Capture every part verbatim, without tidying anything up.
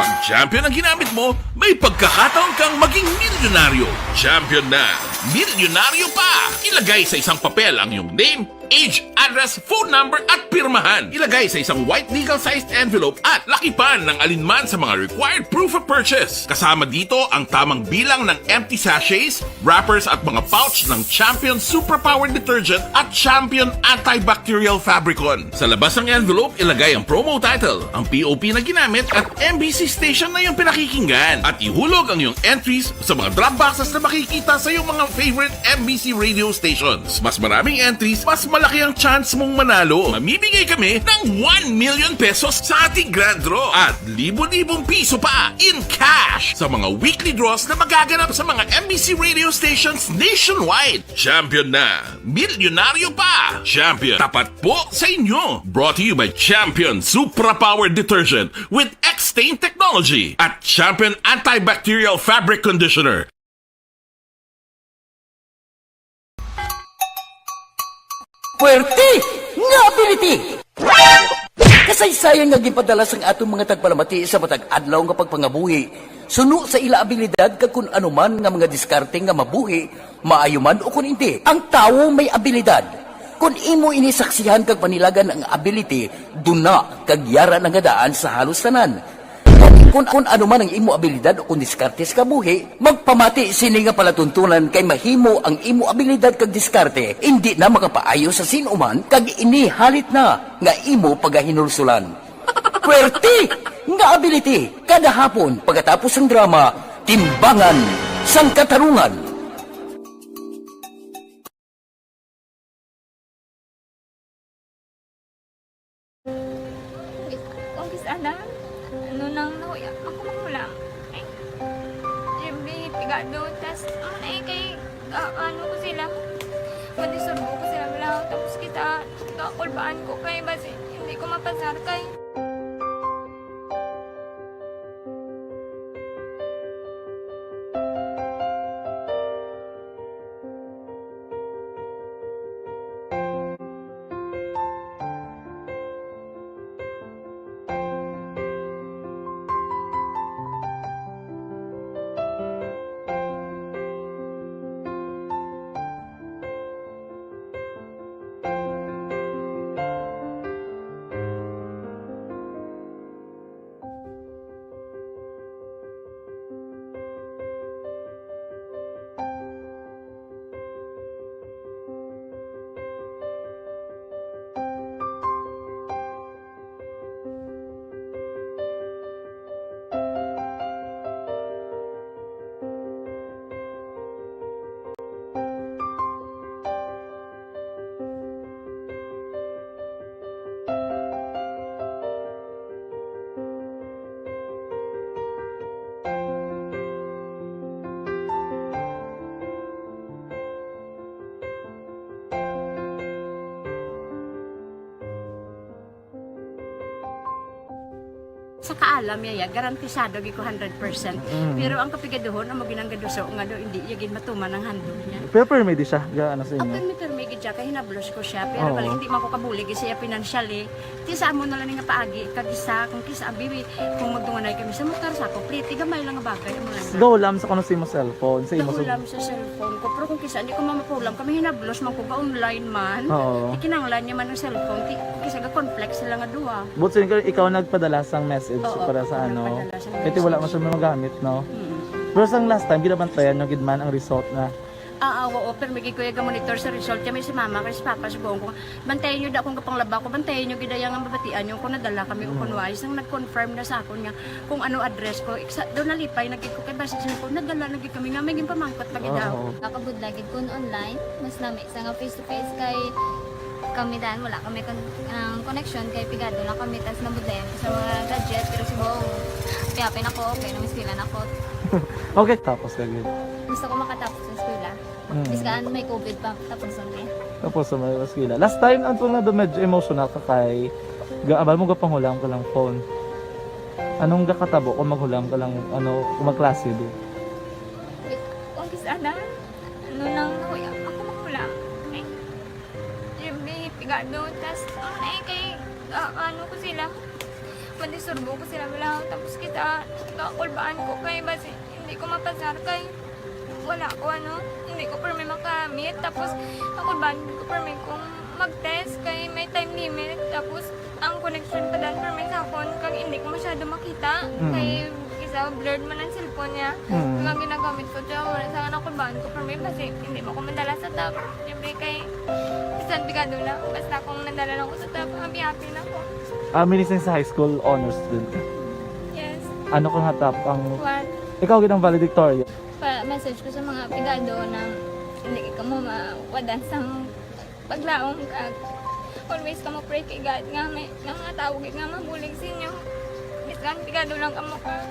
Kung Champion ang ginamit mo, may pagkakataon kang maging milyonaryo. Champion na, milyonaryo pa! Ilagay sa isang papel ang iyong name, age, address, phone number, at pirmahan. Ilagay sa isang white legal-sized envelope at lakipan ng alinman sa mga required proof of purchase. Kasama dito ang tamang bilang ng empty sachets, wrappers, at mga pouch ng Champion Superpower Detergent at Champion Antibacterial Fabricon. Sa labas ng envelope, ilagay ang promo title, ang P O P na ginamit, at M B C station na iyong pinakikinggan. At ihulog ang iyong entries sa mga drop boxes na makikita sa iyong mga favorite M B C radio stations. Mas maraming entries, mas malaki ang chance mong manalo. Mamimigay kami ng one million pesos sa ating grand draw at libo-libong piso pa in cash sa mga weekly draws na magaganap sa mga M B C radio stations nationwide. Champion na! Milyonaryo pa! Champion, tapat po sa inyo! Brought to you by Champion Supra Power Detergent with X-Stain Technology at Champion Antibacterial Fabric Conditioner. Puwerte nga ability! Kasaysayan nga ginpadala sang aton mga tagpalamati sa matag adlaw nga pagpangabuhi, suno sa ila abilidad kag kun ano man nga mga diskarte nga mabuhi, maayo man o kun indi. Ang tawo may abilidad. Kon imo ini saksihan kag panilagan ang ability, duna kag yara na nga daan sa halos tanan. Kon, kon ano man ang imo abilidad o kon diskarte sa kabuhi, magpamati sini nga palatuntunan kay mahimo ang imo abilidad kag diskarte indi na makapaayo sa sin-o man kag ini halit na nga imo pagahinulsulan. Puwerte nga ability kada hapon pagkatapos sang drama, Timbangan sang Katarungan. Kung kis-, ana, ano nang nahuya, ako mahulam. Ay, every pigado, tas, ano na eh, kay, ah, ano ko sila, madisurbo ko sila, wala, tapos kita, kakulbaan ko kay, basi, hindi ko mapasar kay. Sa kaalam niya, ya, garantisado gid ko hundred percent. Mm. Pero ang kapigaduhon, amo gid ang gaduso nga daw hindi iya gid matuman ang handog niya. Pero permi di siya, ga, ano sa inyo? Permi, permi gid siya, kay hinablos ko siya. Pero Oo. Bali, hindi man ko kabulig siya financially. Ti sa amo na lang nga paagi, kag isa, kung kisa, abi, kung magdunganay kami sa motor, sa ako, pliti, gamay lang nga bagay, amo lang. Gahulam sa kuno sa imo cellphone, sa imo sa Gahulam sa cellphone ko, pero kung kisa, hindi ko mamapulam, kami hinablos man ko, ga-online man. Oo. Ti kinahanglan niya man ang cellphone, ti, kung kisa, ga-conflict sila nga duha. But so, ikaw, ikaw nagpadala sang message Oo, para sa ako ano? Nagpadala sang Kaya ti wala message. Man siya magamit, no? Mm. Pero sang last time, ginabantayan nyo gid man ang result na Ah, ah, oo, pero may gikuya ga monitor sa result. Kami si mama, kay si papa, si buong ko. Bantayan nyo da akong gapanglaba ko, bantayan nyo gid ang mabatian nyo kung nadala kami o Mm. kung wais. Nang nag-confirm na sa akon nga kung ano address ko, iksa, doon nalipay na gid ko kay basi sa ko, nadala na gid kami nga may ginpamangkot pa gid Oo. ako. Nakabudlay gid kun online, mas lami sa nga face to face kay kami dan wala kami kon-, ang connection kay pigado lang kami tas nabudlayan ko sa mga gadget pero si Bong kaya pinako okay na mas pila na ko. Okay, tapos ka gid. Gusto ko makatapos sa eskwela. Mm. Bisan may covid pa, tapos ang eh. Tapos sa may eskwela. Last time, ang tunga doon, medyo emotional ka kay gaabal mo gapanghulam ka lang phone. Anong gakatabo kung maghulam ka lang, ano, kung magklase di? Kung kis-, ana, ano nang nahuya, ako maghulam. Eh, yung may pigado, tas, ano na eh, kay, ah, ano ko sila, Madisturbo ko sila, wala. Tapos kita, kakulbaan ko kay basi hindi ko mapasar kay wala ko, ano, hindi ko permi makamit. Tapos kakulbaan ko permi kung mag-test kay may time limit. Tapos ang connection pa dan permi sa akon kag hindi ko masyado makita. Mm. Kay isa blurred man ang cellphone niya. Mm. Kung ang ginagamit ko siya, wala sa nakulbaan ko permi basi hindi mo ko madala sa top. Siyempre kay bisan pigado na, basta kung nadala lang ko sa top, happy-happy na ko. Ah, minising sa high school, honor student ka? Yes. Ano ka nga top ang One. Ikaw gid ang valedictorian? Pa-message ko sa mga pigado na hindi ka mo mawadan sang paglaom kag always ka mo pray kay God nga may, nga mga tawo gid nga mabulig sa inyo. Bisan pigado lang kamo ka,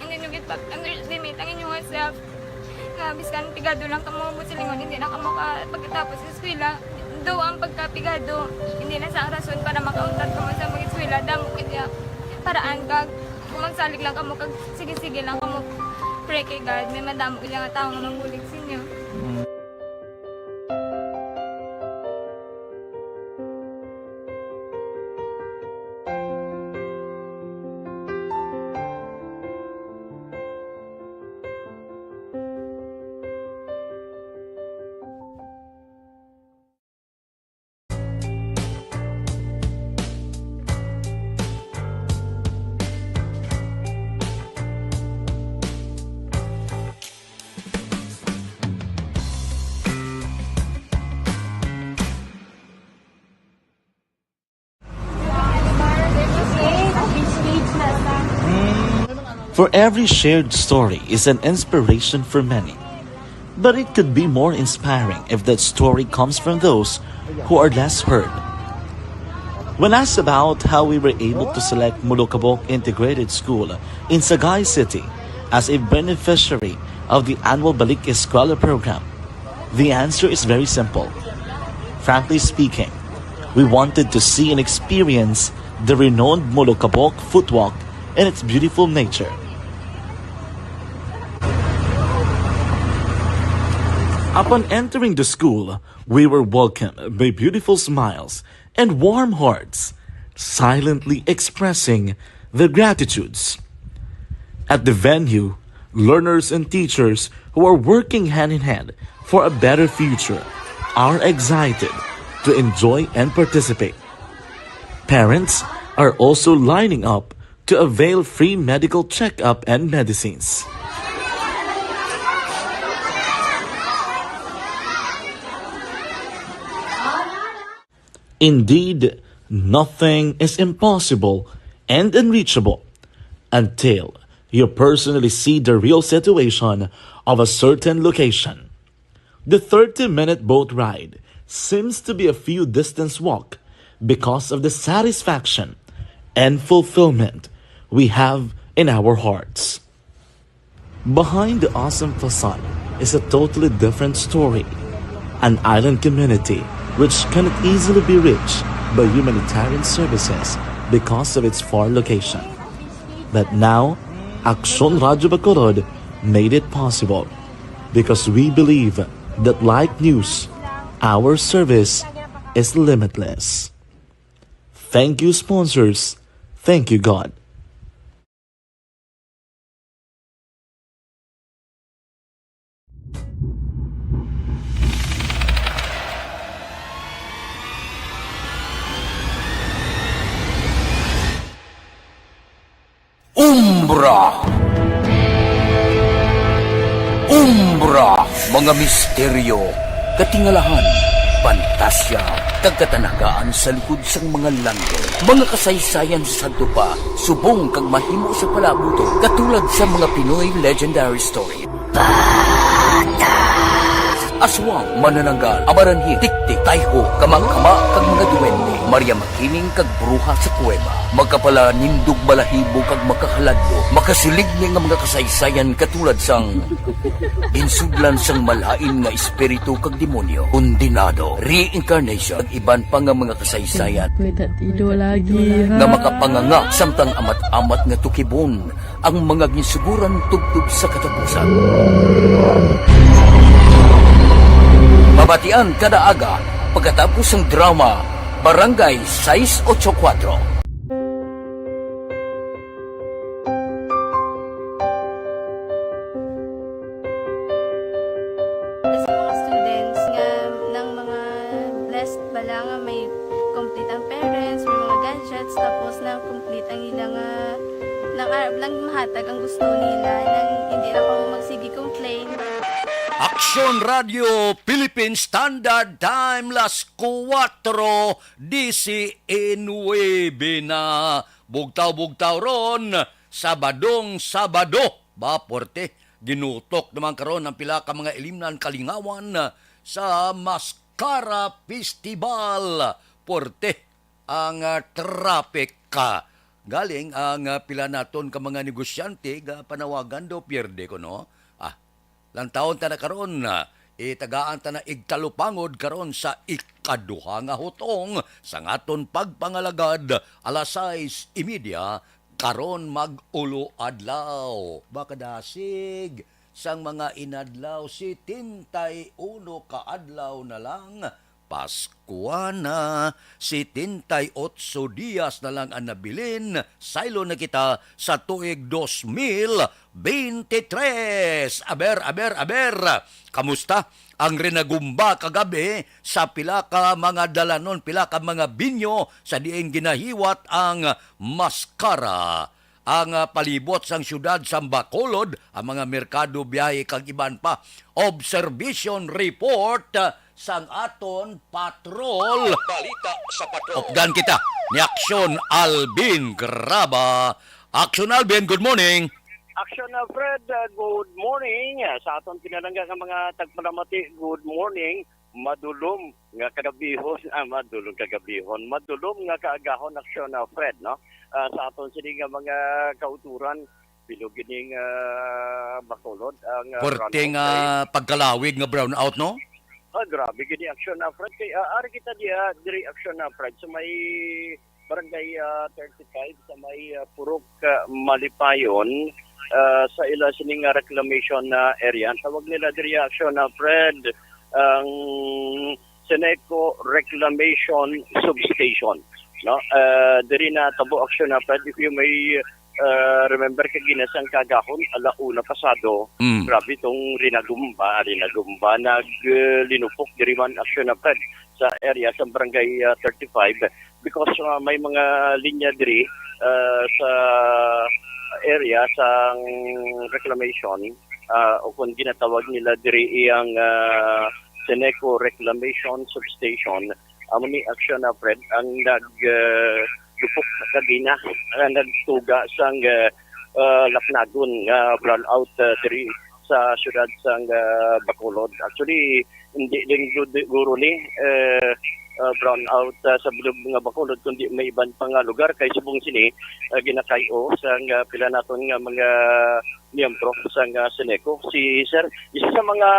hindi nyo gid pag-underestimate ang inyong self. Nga biskan pigado lang kamo mo silingon, hindi na kamo ka pagkatapos sa eskwela. Do ang pagkapigado, hindi na sa rason para makauntat kamo sa mag-eskwela. Damo gid ya paraan kag kung magsalig lang kamo kag sige-sige lang kamo pray kay God, may madamo gid nga tawo nga mabulig sa inyo. Mm. For every shared story is an inspiration for many. But it could be more inspiring if that story comes from those who are less heard. When asked about how we were able to select Molokabok Integrated School in Sagay City as a beneficiary of the annual Balik Eskwela program, the answer is very simple. Frankly speaking, we wanted to see and experience the renowned Molokabok Footwalk and its beautiful nature. Upon entering the school, we were welcomed by beautiful smiles and warm hearts, silently expressing their gratitudes. At the venue, learners and teachers who are working hand in hand for a better future are excited to enjoy and participate. Parents are also lining up to avail free medical checkup and medicines. Indeed, nothing is impossible and unreachable until you personally see the real situation of a certain location. The thirty-minute boat ride seems to be a few distance walk because of the satisfaction and fulfillment we have in our hearts. Behind the awesome facade is a totally different story. An island community which cannot easily be reached by humanitarian services because of its far location. But now, Aksyon Radyo Bacolod made it possible because we believe that like news, our service is limitless. Thank you, sponsors. Thank you, God. Umbra. Umbra, mga misteryo, katingalahan, pantasya, kag katanagaan sa likod sang mga langit. Mga kasaysayan sa sadto pa, subong kag mahimo sa palabuton, katulad sa mga Pinoy legendary story. Aswang, manananggal, amaranhit, tiktik, tayho, kamangkama, kag mga duwende, Maria Makiling, kag bruha sa kuweba. Makapalanindog balahibo kag makahaladlok, makasiligni nga mga kasaysayan katulad sang ginsudlan sang malain nga espiritu kag demonyo, kondenado, reincarnation, kag iban pa nga mga kasaysayan May tatido lagi, ha? nga makapanganga samtang amat-amat nga tukibon ang mga ginsuguran tubtob sa katapusan. Mabatian kada aga pagkatapos sang drama Barangay sais ocho kuwatro. Tapos na complete ang ilang, ah, lang, ah, lang mahatag ang gusto nila, nang hindi na ko magsige complain. Aksyon Radio Philippine Standard Time, las kuwatro disinuebe na. Bugtaw-bugtaw ron, Sabadong Sabado. Ba, puwerte. Ginutok naman karon ang pila ka mga ilimnan kalingawan sa Mascara Festival. Puwerte ang, ah, traffic ka. Galing ang, ah, pila naton ka mga negosyante ga panawagan daw pierde ko, no? Ah, lantawon ta na karon, ah, itagaan ta na igtalupangod karon sa ikaduha nga hutong sa ngaton pagpangalagad, alas sais y media karon mag-ulo adlaw. Makadasig sang mga inadlaw, setenta y uno ka adlaw na lang. Paskwa na, setenta y otso dias na lang ang nabilin, saylo na kita sa tuig dos mil bente tres. Aber, aber, aber, kamusta ang rinagumba kagabi sa pila ka mga dalanon, pila ka mga binyo sa diin ginahiwat ang maskara? Ang, ah, palibot sang siyudad sang Bacolod, ang mga merkado, biyahe kag iban pa. Observation report, ah, sang aton patrol. Balita sa patrol. Updan kita ni Aksyon Alvin Graba. Aksyon Alvin, good morning. Aksyon, uh, Fred, uh, good morning. Uh, sa aton pinalangga nga mga tagpalamati, good morning. Madulom nga kagabihon, ah, madulom kagabihon, madulom nga kaagahon, Aksyon, uh, Fred, no? Uh, sa aton sini nga mga kauturan, bilog ining, uh, Bacolod, ang, uh, Puwerte brownout nga kay pagkalawig nga brownout, no? Ah, grabe gini, Aksyon, uh, Fred. Kay, uh, ari kita di, uh, diri, Aksyon, uh, Fred, sa may Barangay, ah, thirty-five sa may, ah, Purok, ah, Malipayon, ah, sa ila sini nga reclamation na area. Ang tawag nila diri, Aksyon, ah, Fred, ang Seneco Reclamation Substation, no? Ah, diri na tabo, Aksyon, ah, Fred, if you may, ah, remember, kagina sang kagahon, ala una pasado, Mm. grabe tong rinagumba, rinagumba, nag, ah, linupok diri man, Aksyon, ah, Fred, sa area sa Barangay, ah, thirty-five, because, ah, may mga linya diri, ah, sa area sang reclamation, ah, o kung ginatawag nila diri iyang, ah, Seneco Reclamation Substation. Amo ni, Aksyon, ah, Fred, ang nag, ah, lupok kagina, ah, nagtuga sang, ah, ah, lapnagon nga brownout, ah, diri sa siyudad sang, ah, Bacolod. Actually, hindi din gu-, siguro ni, eh, ah, brownout, ah, sa bilog nga Bacolod, kundi may iban pa nga lugar. Kay subong sini, ah, ginakay-o sang, ah, pila naton nga mga miyembro sang, ah, Seneco. Si Sir, isa sa mga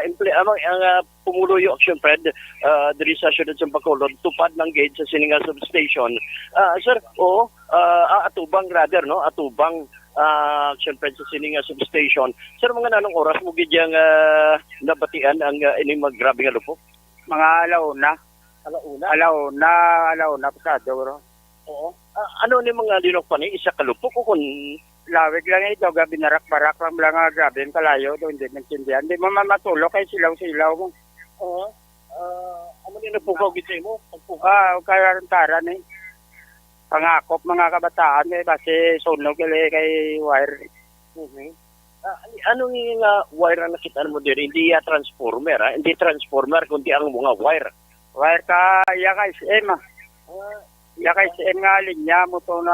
emple-, ah, mga, ah, pumuluyo, Aksyon Fred, ah, diri sa siyudad sa Bacolod, tupad lang gid sa sini nga substation. Ah, sir, oo, ah, ah, atubang rather, no? Atubang, ah, Aksyon Fred, sa sini nga substation. Sir, mga nanong oras mo gid yang, ah, nabatian ang, ah, ining mga grabe nga lupok? Mga alauna. Alauna? Alauna, alauna pasado, bro. Oo. Ah, ano ni mga linok pa ni? Isa ka lupok o kun Lawig lang ito, gabi narak-barak lang lang nga grabe ang kalayo doon, hindi maintindihan. Hindi mo man matulog kay silaw-silaw mo. Oo. Ah, amo ni nagpukaw gid sa imo? Pagpukaw. Ah, kaya rin taran eh. Pangakop mga kabataan eh, basi sunog gali kay wire. Mhm. Ah, ani-, ano nga wire ang nakita mo diri? Hindi ya transformer, ha? Hindi transformer, kundi ang mga wire. Wire ka, iya ka S M, ah. Ah, Iya ka S M nga linya mo to na,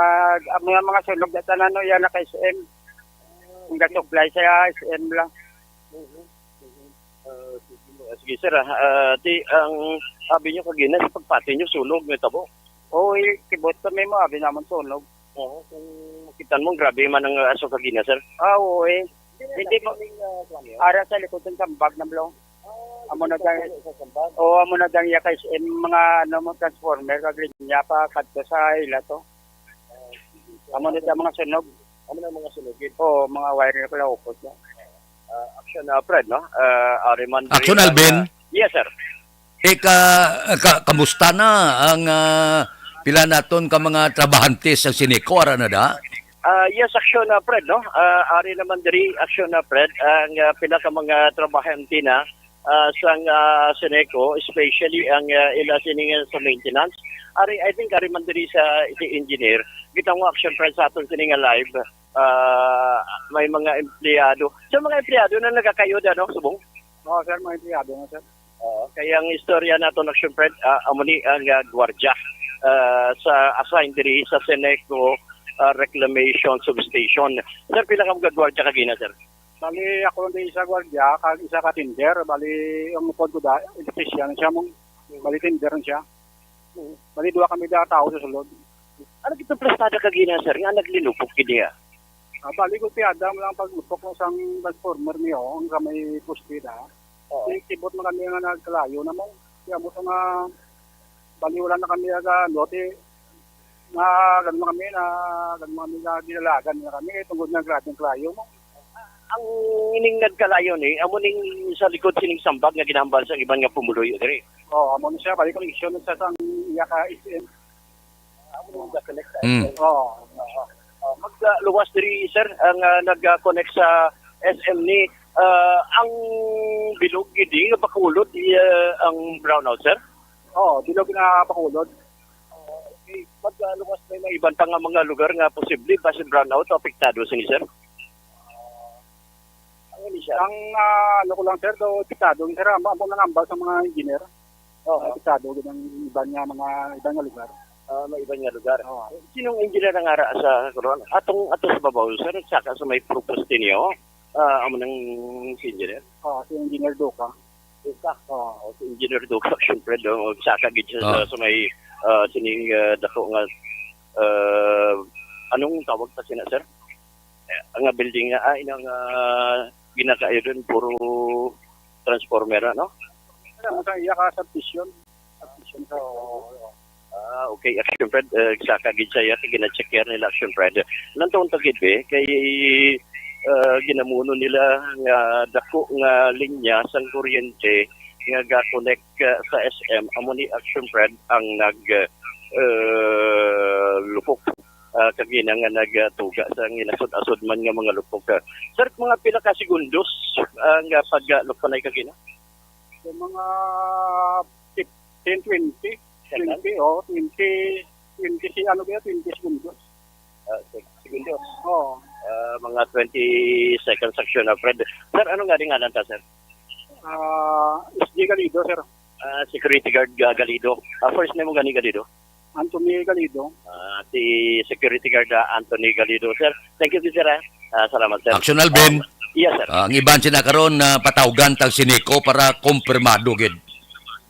ang mga, mga sunog na tanan, no, iya na ka S M. Ang gasuklay sa S M lang. Mhm. Mhm. Ah, sige mo. Ah, sige, sir, ah. Ah, ti, ang abi nyo kagina, sa pagpati nyo, sunog, may tabo? Oo, eh, kibot kami mo, abi naman sunog. Oo, kung makita mo, grabe man ang aso kagina, sir. Ah, oo, eh. Hindi mo, ara sa likod ng sambag na blo. Amo na dang, o, amo na dang iya kay S M, mga, ano mo, transformer, kag linya pa kadto sa ila to. Amo na dang mga sunog. Amo na mga sunog, eh. Oo, mga wire na kalaupot na. Ah, Action, ah, Fred, no? Ah, ari man diri Action, ang, Alvin? Ah, yes, sir. Ika, ka, kamusta na ang, ah, pila naton ka mga trabahante sa Seneco, ara na da? Ah, yes, Action, ah, Fred, no? Ah, ari naman diri, Action, ah, Fred, ang, ah, pila ka mga trabahante na, ah, sang, ah, Seneco, especially ang, ah, ila sini nga sa maintenance, Ari, I think, ari man diri sa si engineer. Kita mo, Action Friend, sa aton sini nga live, ah, may mga empleyado. Sa mga empleyado na nagakayod, ano, subong? Oo, sir, mga empleyado na, sir. Oo, kaya ang istorya naton, Action Friend, ah, amo ni ang, ah, gwardiya, ah, sa assign diri sa Seneco, ah, Reclamation Substation. Sir, pila ka mga gwardiya kagina, sir? Bali, ako lang din isa gwardiya, kag isa ka tender. Bali, ang upod ko da, electrician siya, mong, bali, tender siya. Bali, duha kami da tao sa sulod. Ano gid ang plastada kagina, sir, nga naglinupok gid niya? Ah, bali, gulpiada mo lang paglupok mo sang transformer niyo, ang sa may poste da. Oo. Di, kibot man kami nga nagkalayo na mo. Kaya mo sa nga, bali, wala na kami aga, lote, na, ganun na kami, na, ganun na kami, na dinalagan na kami, tungod na grabe ang kalayo mo. Ang ining nagkalayo ni, amo ning sa likod sining sambag nga ginahambal sa iban nga pumuloy diri. Oo, amo ni siya, bali, connection sa sang iya ka S M. Amo ning ga-connect sa Mm. S M. Oo. Oo. Ah, magluwas diri, sir, ang, ah, nag-connect sa S M ni, ah, ang bilog gid nga Bacolod, ah, ang brownout, sir? Oo, bilog na Bacolod. Ah, okay. Magluwas may mga iban pa nga mga lugar nga posible basin brownout o apektado sini, sir? Ang ini siya? Ang, ah, ano ko lang, sir, do, apektado, sir, amo, amo nang ambal sa mga engineer. Oo. Apektado gid ang iban nga mga, iban nga lugar. Ah, may iban nga lugar. Oo. Sinong engineer ang ara sa kuron? Atong, ato sa babaw, sir, saka sa may purpose ninyo, ah, amo nang si engineer? Oo, si Engineer Duca. Duca? Oo. O, si Engineer Duca, siyempre, do, saka gid siya sa, Oo. sa may, ah, sining, ah, dako nga, ah, anong tawag pa sina, sir? Eh, ang building nga, ah, inang, ah, ginakairon, puro transformer, ano? Ano sa iya ka substation? Substation sa, oo, oo. Ah, okay. Action Fred, eh, saka gid siya, kay gina-check yan nila, Action Fred. Nantong tagid, eh, kay, ah, ginamuno nila nga dako nga linya sang kuryente nga ga-connect, ah, sa S M, amo ni Action Fred ang nag, eh, lupok, ah, kagina nga nagtuga sa ginasud-asud man nga mga lupok. Ah, sir, mga pila ka segundos ang, ah, paglupok na kagina? Sa mga fifteen, twenty, Second? Twenty, oh, twenty, twenty si, ano ba yun? Twenty segundos. Ah, seg-, segundos. Oo. Ah, mga twenty seconds, Action Fred. Sir, ano nga rin ngalan ta, sir? Ah, S J Galido, sir. Ah, security guard, ah, Galido. Ah, first name mo gani, Galido? Anthony Galido. Ah, si security guard, ah, Anthony Galido, sir. Thank you, sir, ah. Ah, salamat, sir. Action Alvin. Ah, yes, sir. Ah, ang iban sina karon na patawgan tag Seneco para kumpirmado gid.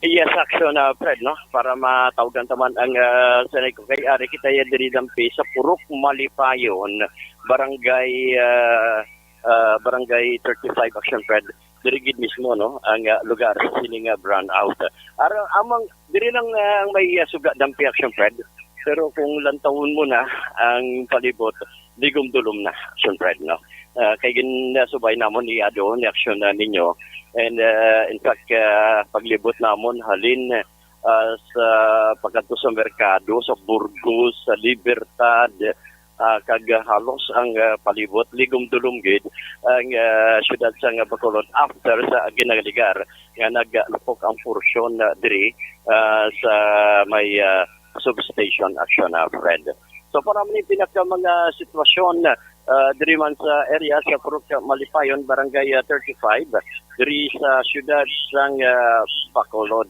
Yes, Action, ah, Fred, no? Para matawgan taman ang, ah, Seneco. Kay ari kita ya diri dampi sa Purok Malipayon, barangay, ah, ah, barangay thirty-five, Action Fred. Diri gid mismo, no, ang, ah, lugar sa sini nga brownout. Ara, amang, diri lang, ah, ang may, ah, suga dampi, Action Fred. Pero kung lantawon mo na ang palibot, ligom-dulom na, Action Fred, no? Ah, kay ginasubay namon ni Ado, ni Action na ninyo. And, ah, in fact, ah, paglibot namon halin, ah, sa pagkadto sa merkado, sa Burgos, sa Libertad, ah, kag halos ang, ah, palibot, ligom-dulom gid ang, ah, siyudad sang Bacolod after sa ginaligar nga naglupok ang porsyon, ah, diri, ah, sa may, ah, substation, Action, ah, Fred. So, para man yung pinaka mga sitwasyon, ah, diri man sa area sa Purok Malipayon, Barangay, ah, thirty-five, diri sa siyudad sang, ah, Bacolod.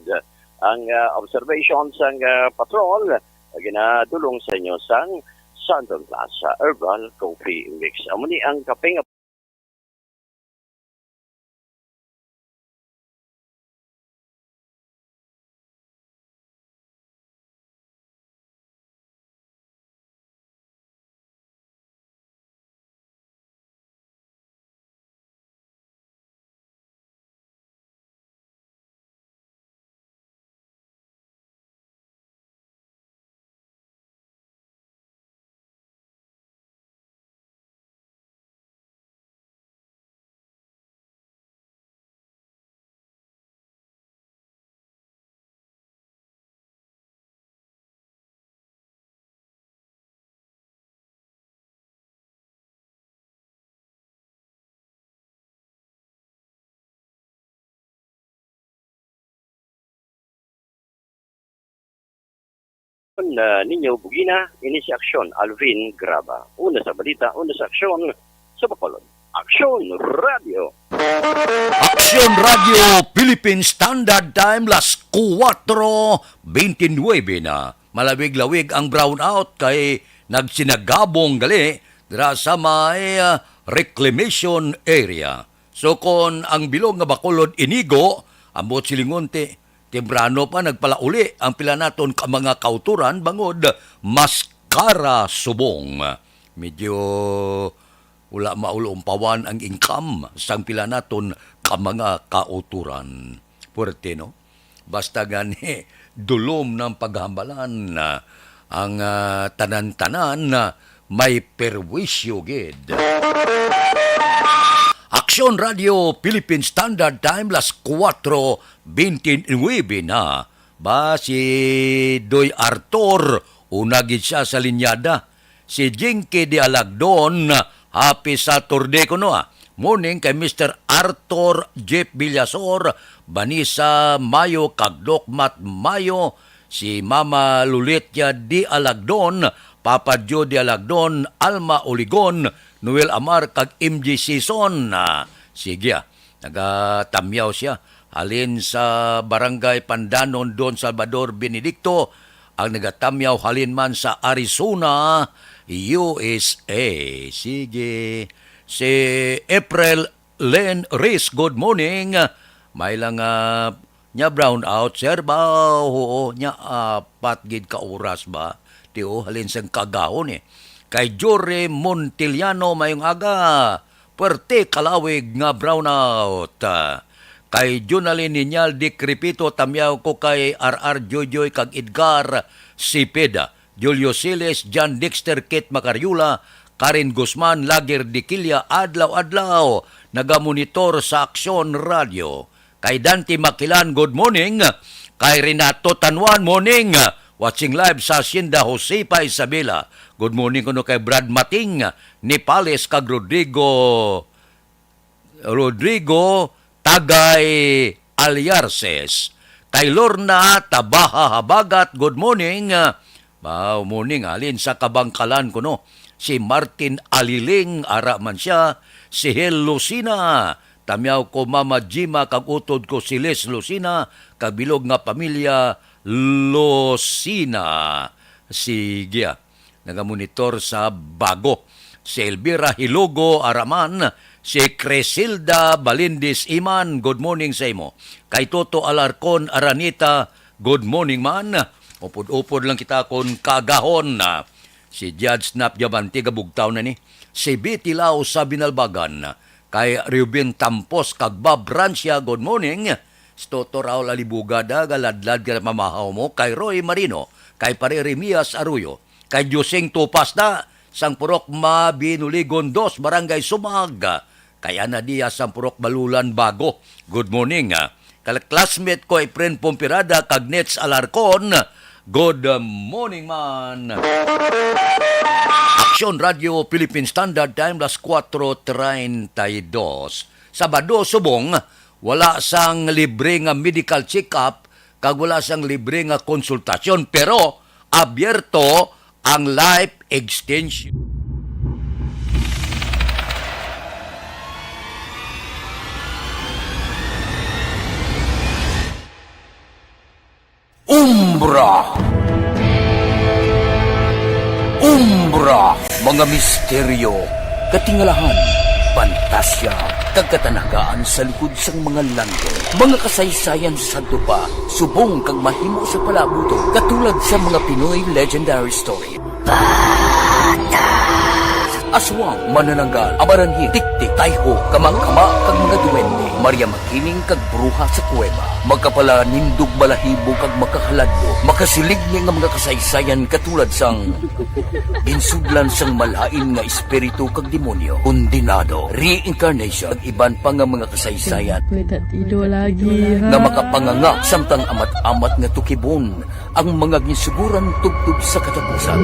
Ang, ah, observation sang, ah, patrol, ah, ginadulong sa inyo sang Sandon Plaza Herbal Coffee Mix. Amo ni ang kape nga Ah, ninyo bugina, ini si Aksyon Alvin Graba. Una sa balita, una sa aksyon sa Bacolod. Aksyon Radio. Aksyon Radio Philippine Standard Time, las kuwatro bente nuebe na. Malawig-lawig ang brownout kay nagsinagabong gali dira sa may, ah, reclamation area. So kon ang bilog nga Bacolod inigo, ambot silingon ti, temprano pa nagpalauli ang pila naton ka mga kautoran bangod maskara subong. Medyo wala maulumpawan ang income sang pila naton ka mga kautoran. Puwerte, no? Basta gani, dulom ng paghambalan, ah, ang, ah, tanan-tanan, ah, may perwisyo gid. Aksyon Radio Philippine Standard Time, las kuwatro bente nuebe na. Ba, si Doy Arthur, una gid siya sa linyada. Si Jinky de Alagdon, happy Saturday kuno, ah. Morning kay Mister Arthur Jeff Villasor, Vanessa Mayo, kag Doc Matt Mayo, si Mama Lulitia de Alagdon, Papa Joe de Alagdon, Alma Oligon, Noel Amar, kag M J Season. Ah, sige, ah. Nagatamyaw siya. Halin sa Barangay Pandanon, Don Salvador Benedicto, ang nagatamyaw halin man sa Arizona, U S A. Sige. Si April Len Reese, good morning. May lang, ah, nya brown out, sir, ba? Oo, nya apat gid ka oras ba? Ti, oh, halin sang kagahon, eh. Kay Jory Montiliano, mayong aga. Puwerte kalawig nga brownout. Kay Jonalyn Niñal Dikripito, tamyaw ko kay R R Joyjoy kag Edgar Cepeda, Julio Siles, John Dexter, Kit Macariola, Karen Guzman, Lager Diquilla, adlaw-adlaw nagamonitor sa Aksyon Radio. Kay Dante Makilan, good morning. Kay Renato Tanuan, morning. Watching live sa Hacienda Josefa, Isabela. Good morning kuno kay Brad Mating, Nipales, kag Rodrigo, Rodrigo Tagay Aliarces. Kay Lorna Tabaha Habagat, good morning. Wow, morning, halin sa Kabangkalan kuno. Si Martin Aliling, ara man siya. Si Hel Lucina, tamyaw ko Mama Jima, kag utod ko si Les Lucina, kag bilog nga pamilya Lucina. Sige, ah. Nagamonitor sa Bago. Si Elvira Hilogo, ara man. Si Crisilda Balindis Iman, good morning sa imo. Kay Toto Alarcon Aranita, good morning man. Upod-upod lang kita kon kagahon na. Si Judge Snap Diamante, gabugtaw na ni. Si Betty Lau sa Binalbagan. Kay Reuben Tampos kag Bob Rancia, good morning. Si Toto Raul Alibuga, da, galadlad ka na pamahaw mo. Kay Roy Marino, kay Pare Remias Arroyo, kay Joseng Tupas na, sang Purok Mabinuligon dos, Barangay Sumag. Kay Ana Diaz, sang Purok Balulan, Bago. Good morning, ah. Kal-, classmate ko, Efren Pompirada, kag Nets Alarcon. Good morning, man. Aksyon Radio Philippine Standard Time, las kuwatro treinta y dos. Sabado, subong, wala sang libre nga medical check-up, kag wala sang libre nga konsultasyon, pero abierto ang life extension. Umbra. Umbra, mga misteryo, katingalahan, pantasya, kag katanagaan sa likod sang mga langit. Mga kasaysayan sa sadto pa, subong kag mahimo sa palabuton, katulad sa mga Pinoy legendary story. Aswang, manananggal, amaranhit, tiktik, tayho, kamangkama, kag mga duwende, Maria Makiling, kag bruha sa kuweba. Makapalanindog balahibo kag makahaladlok, makasiligni nga mga kasaysayan katulad sang ginsudlan sang malain nga espiritu kag demonyo, kondenado, reincarnation, kag iban pa nga mga kasaysayan. May tatido lagi, ha? Nga makapanganga samtang amat-amat nga tukibon ang mga ginsuguran tubtob sa katapusan.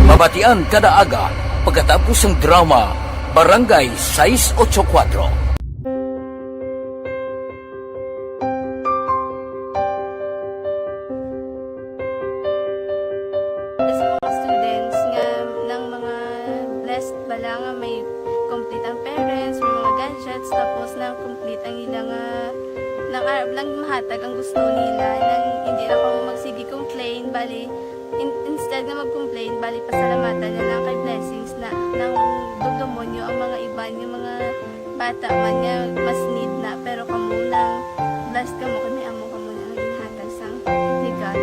Mabatian kada aga pagkatapos sang drama Barangay Sais Ocho Kuwatro. Ang ila nga, nang arab lang mahatag ang gusto nila, nang hindi na ko magsige complain, bali, in-, instead nga mag-complain, bali, pasalamatan na lang kay blessings na, nang dumdumonyo ang mga iban nga mga bata man nga mas need na, pero kamo nang blessed kamo kay may amo kamo na nga ginhatag sang legal.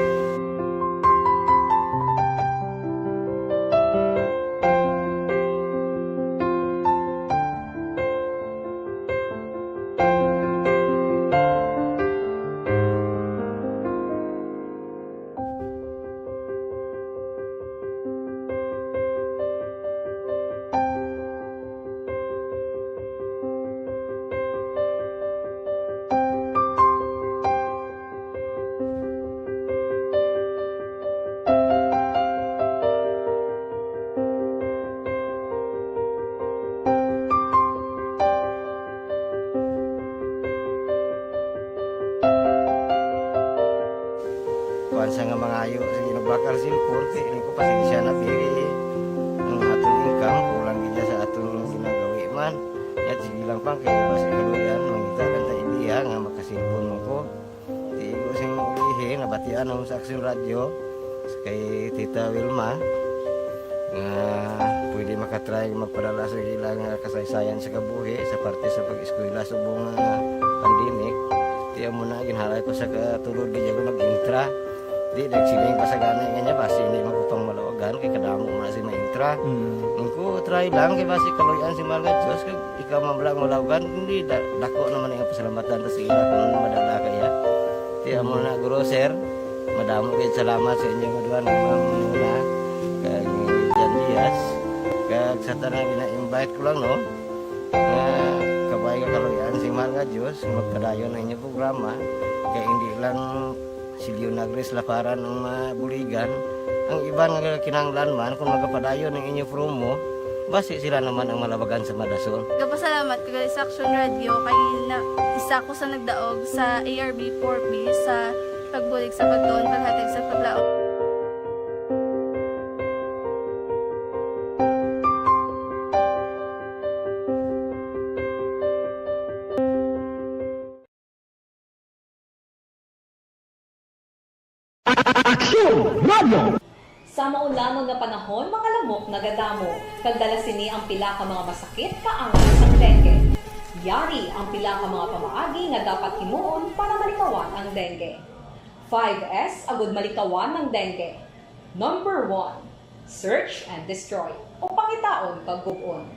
Kuan sa nga mangayo, sige, nagbakal cellphone, kay ko pasensya na, pili ang aton income, kulang gid sa aton ginagawi man. Yat, sige lang pa, kay basi kaluyan, mangita lang ta idea nga makasilpon mo ko. Di ko sing ulihi, nabatian ako sa Aksyon Radyo, kay Tita Wilma, nga pwede makatry magpadala sa ilang kasaysayan sa kabuhi sa parte sa pag-eskwela subong nga pandemic. Di amo na, ginhalay ko sa katulod, di ako nag-intra. Di, nagsiling pa sa gani nga niya, basi hindi man ko pang malawagan, kay kadamo mo na si maintra. Mm. Ang ko, try lang, kay basi kaluyan si Mahal nga Diyos, kag ikaw man lang malawagan, hindi, da-, dako naman ang pasalamatan ta sa ila kung madala kaya. Di amo na, guro, sir, madamo kayo salamat sa inyo nga duha nga mga muna, kag Jan Diaz, kag sa tanan gina-invite ko lang, no, nga kabay nga kaluyan si Mahal nga Diyos, magpadayon ang inyong programa, kay hindi lang si Leonagris Laparan ang mabuligan. Ang iban nga kinahanglan man, kung magapadayon ang inyo promo, basi sila naman ang malabagan sa madasol. Gapasalamat ko gali sa Action Radio kay na, isa ko sa nagdaog sa A R B four B sa pagbulig sa pagtuon, paghatag sa paglaom. Aksyon Radio! Sa maulamon nga panahon, mga lamok nagadamo, kag dala sini ang pila ka mga masakit kaangay sang dengue. Yari ang pila ka mga pamaagi nga dapat himuon para malikawan ang dengue. Five S agud malikawan ang dengue. Number one, search and destroy, o pangitaon kag gub-on.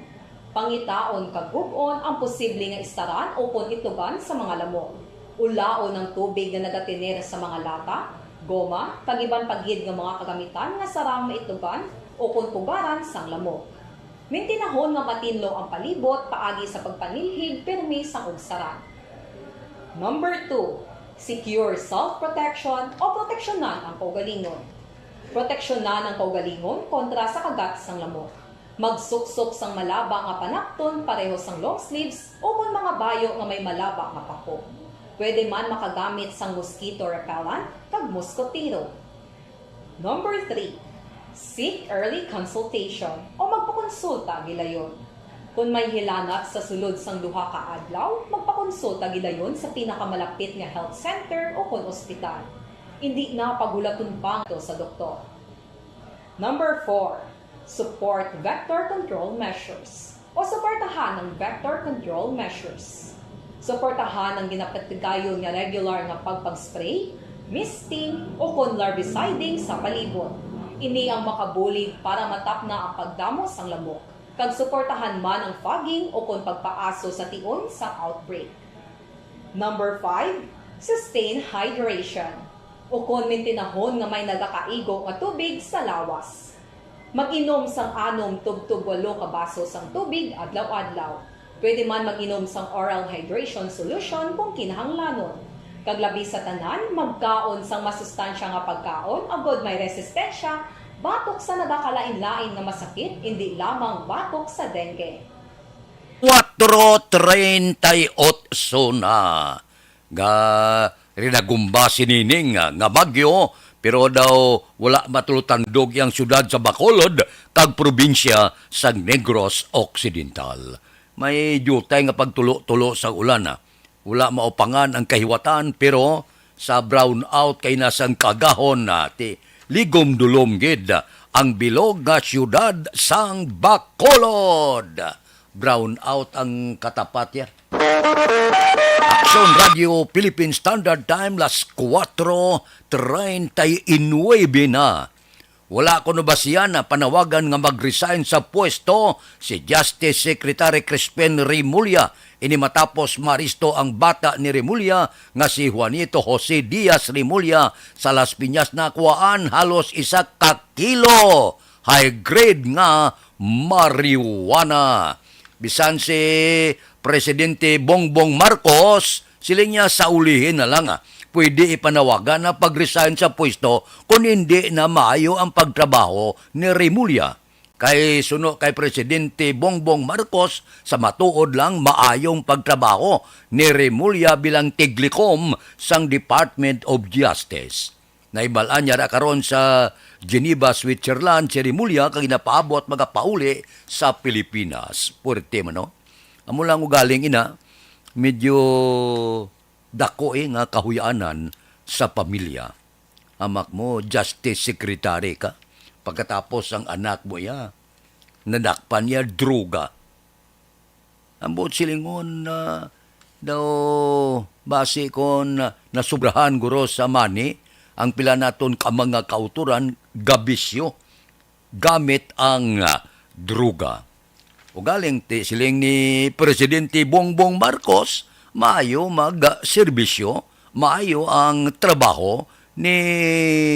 Pangitaon kag gub-on ang posible nga istaran ukon itlogan sa mga lamok. Ulaon ang tubig nga nagatener sa mga lata, goma, kag iban pa gid nga mga kagamitan nga sarang maitlogan ukon pugaran sang lamok. Mintinahon nga matinlo ang palibot paagi sa pagpanilhig pirmi sang ugsaran. Number two, secure self-protection o proteksyonan ang kaugalingon. Proteksyonan ang kaugalingon kontra sa kagat sang lamok. Magsuksok sang malaba nga panakton pareho sang long sleeves ukon mga bayo nga may malaba nga pako. Pwede man makagamit sang mosquito repellent kag muskotero. Number three, seek early consultation o magpakonsulta gilayon. Kon may hilanat sa sulod sang duha ka adlaw, magpakonsulta gilayon sa pinakamalapit nga health center ukon ospital. Indi na paghulaton pa ngadto sa doktor. Number four, support vector control measures o suportahan ang vector control measures. Suportahan ang ginapatigayon nga regular nga pagpag-spray, misting, ukon larviciding sa palibot. Ini ang makabulig para matapna ang pagdamo sang lamok, kag suportahan man ang fogging ukon pagpaaso sa tion sang outbreak. Number five, sustain hydration, ukon mintinahon nga may nagakaigo nga tubig sa lawas. Mag-inom sang anom tubtob walo ka baso sang tubig adlaw-adlaw. Pwede man mag-inom sang oral hydration solution kung kinahanglanon. Kag labi sa tanan, magkaon sang masustansya nga pagkaon agod may resistensya batok sa nagakalain-lain nga masakit, indi lamang batok sa dengue. Cuatro treinta y ocho na nga rinagumba sini nga, nga bagyo, pero daw wala matulotandog ang siyudad sa Bacolod kag probinsya sa Negros Occidental. May diutay nga pagtulo-tulo sa ulan, ah. Wala maupangan ang kahiwatan, pero sa brownout kay nasang kagahon na ti ligom-dulom gid ang bilog nga siyudad sang Bacolod. Brownout ang katapat ya. Aksyon Radio Philippine Standard Time, las kuwatro treinta y nueve na. Wala kuno ba siya na panawagan nga mag-resign sa pwesto si Justice Secretary Crispin Remulla? Ini matapos maaresto ang bata ni Remulla nga si Juanito Jose Diaz Remulla sa Las Piñas. Nakuhaan halos isa ka kilo high grade nga marijuana. Bisan si Presidente Bongbong Marcos, siling niya, sa ulihin na lang, ah, pwede ipanawagan na pag-resign sa pwesto kung hindi na maayo ang pagtrabaho ni Remulla. Kay suno kay Presidente Bongbong Marcos, sa matuod lang, maayong pagtrabaho ni Remulla bilang tiglikom sang Department of Justice. Nahibal-an niya ra karon sa Geneva, Switzerland, si Remulla, kag ginapaabot magapauli sa Pilipinas. Puwerte man, no? Amo lang ugaling ina, medyo dako, eh, nga kahuy-anan sa pamilya. Amak mo, Justice Secretary ka. Pagkatapos ang anak mo, iya, nadakpan niya, droga. Ang buot silingon na daw basi kon nasubrahan guro sa money ang pila naton ka mga kautoran, gabisyo gamit ang, ah, droga. Ugaling ti siling ni Presidente Bongbong Marcos, maayo mag, ah, serbisyo, maayo ang trabaho ni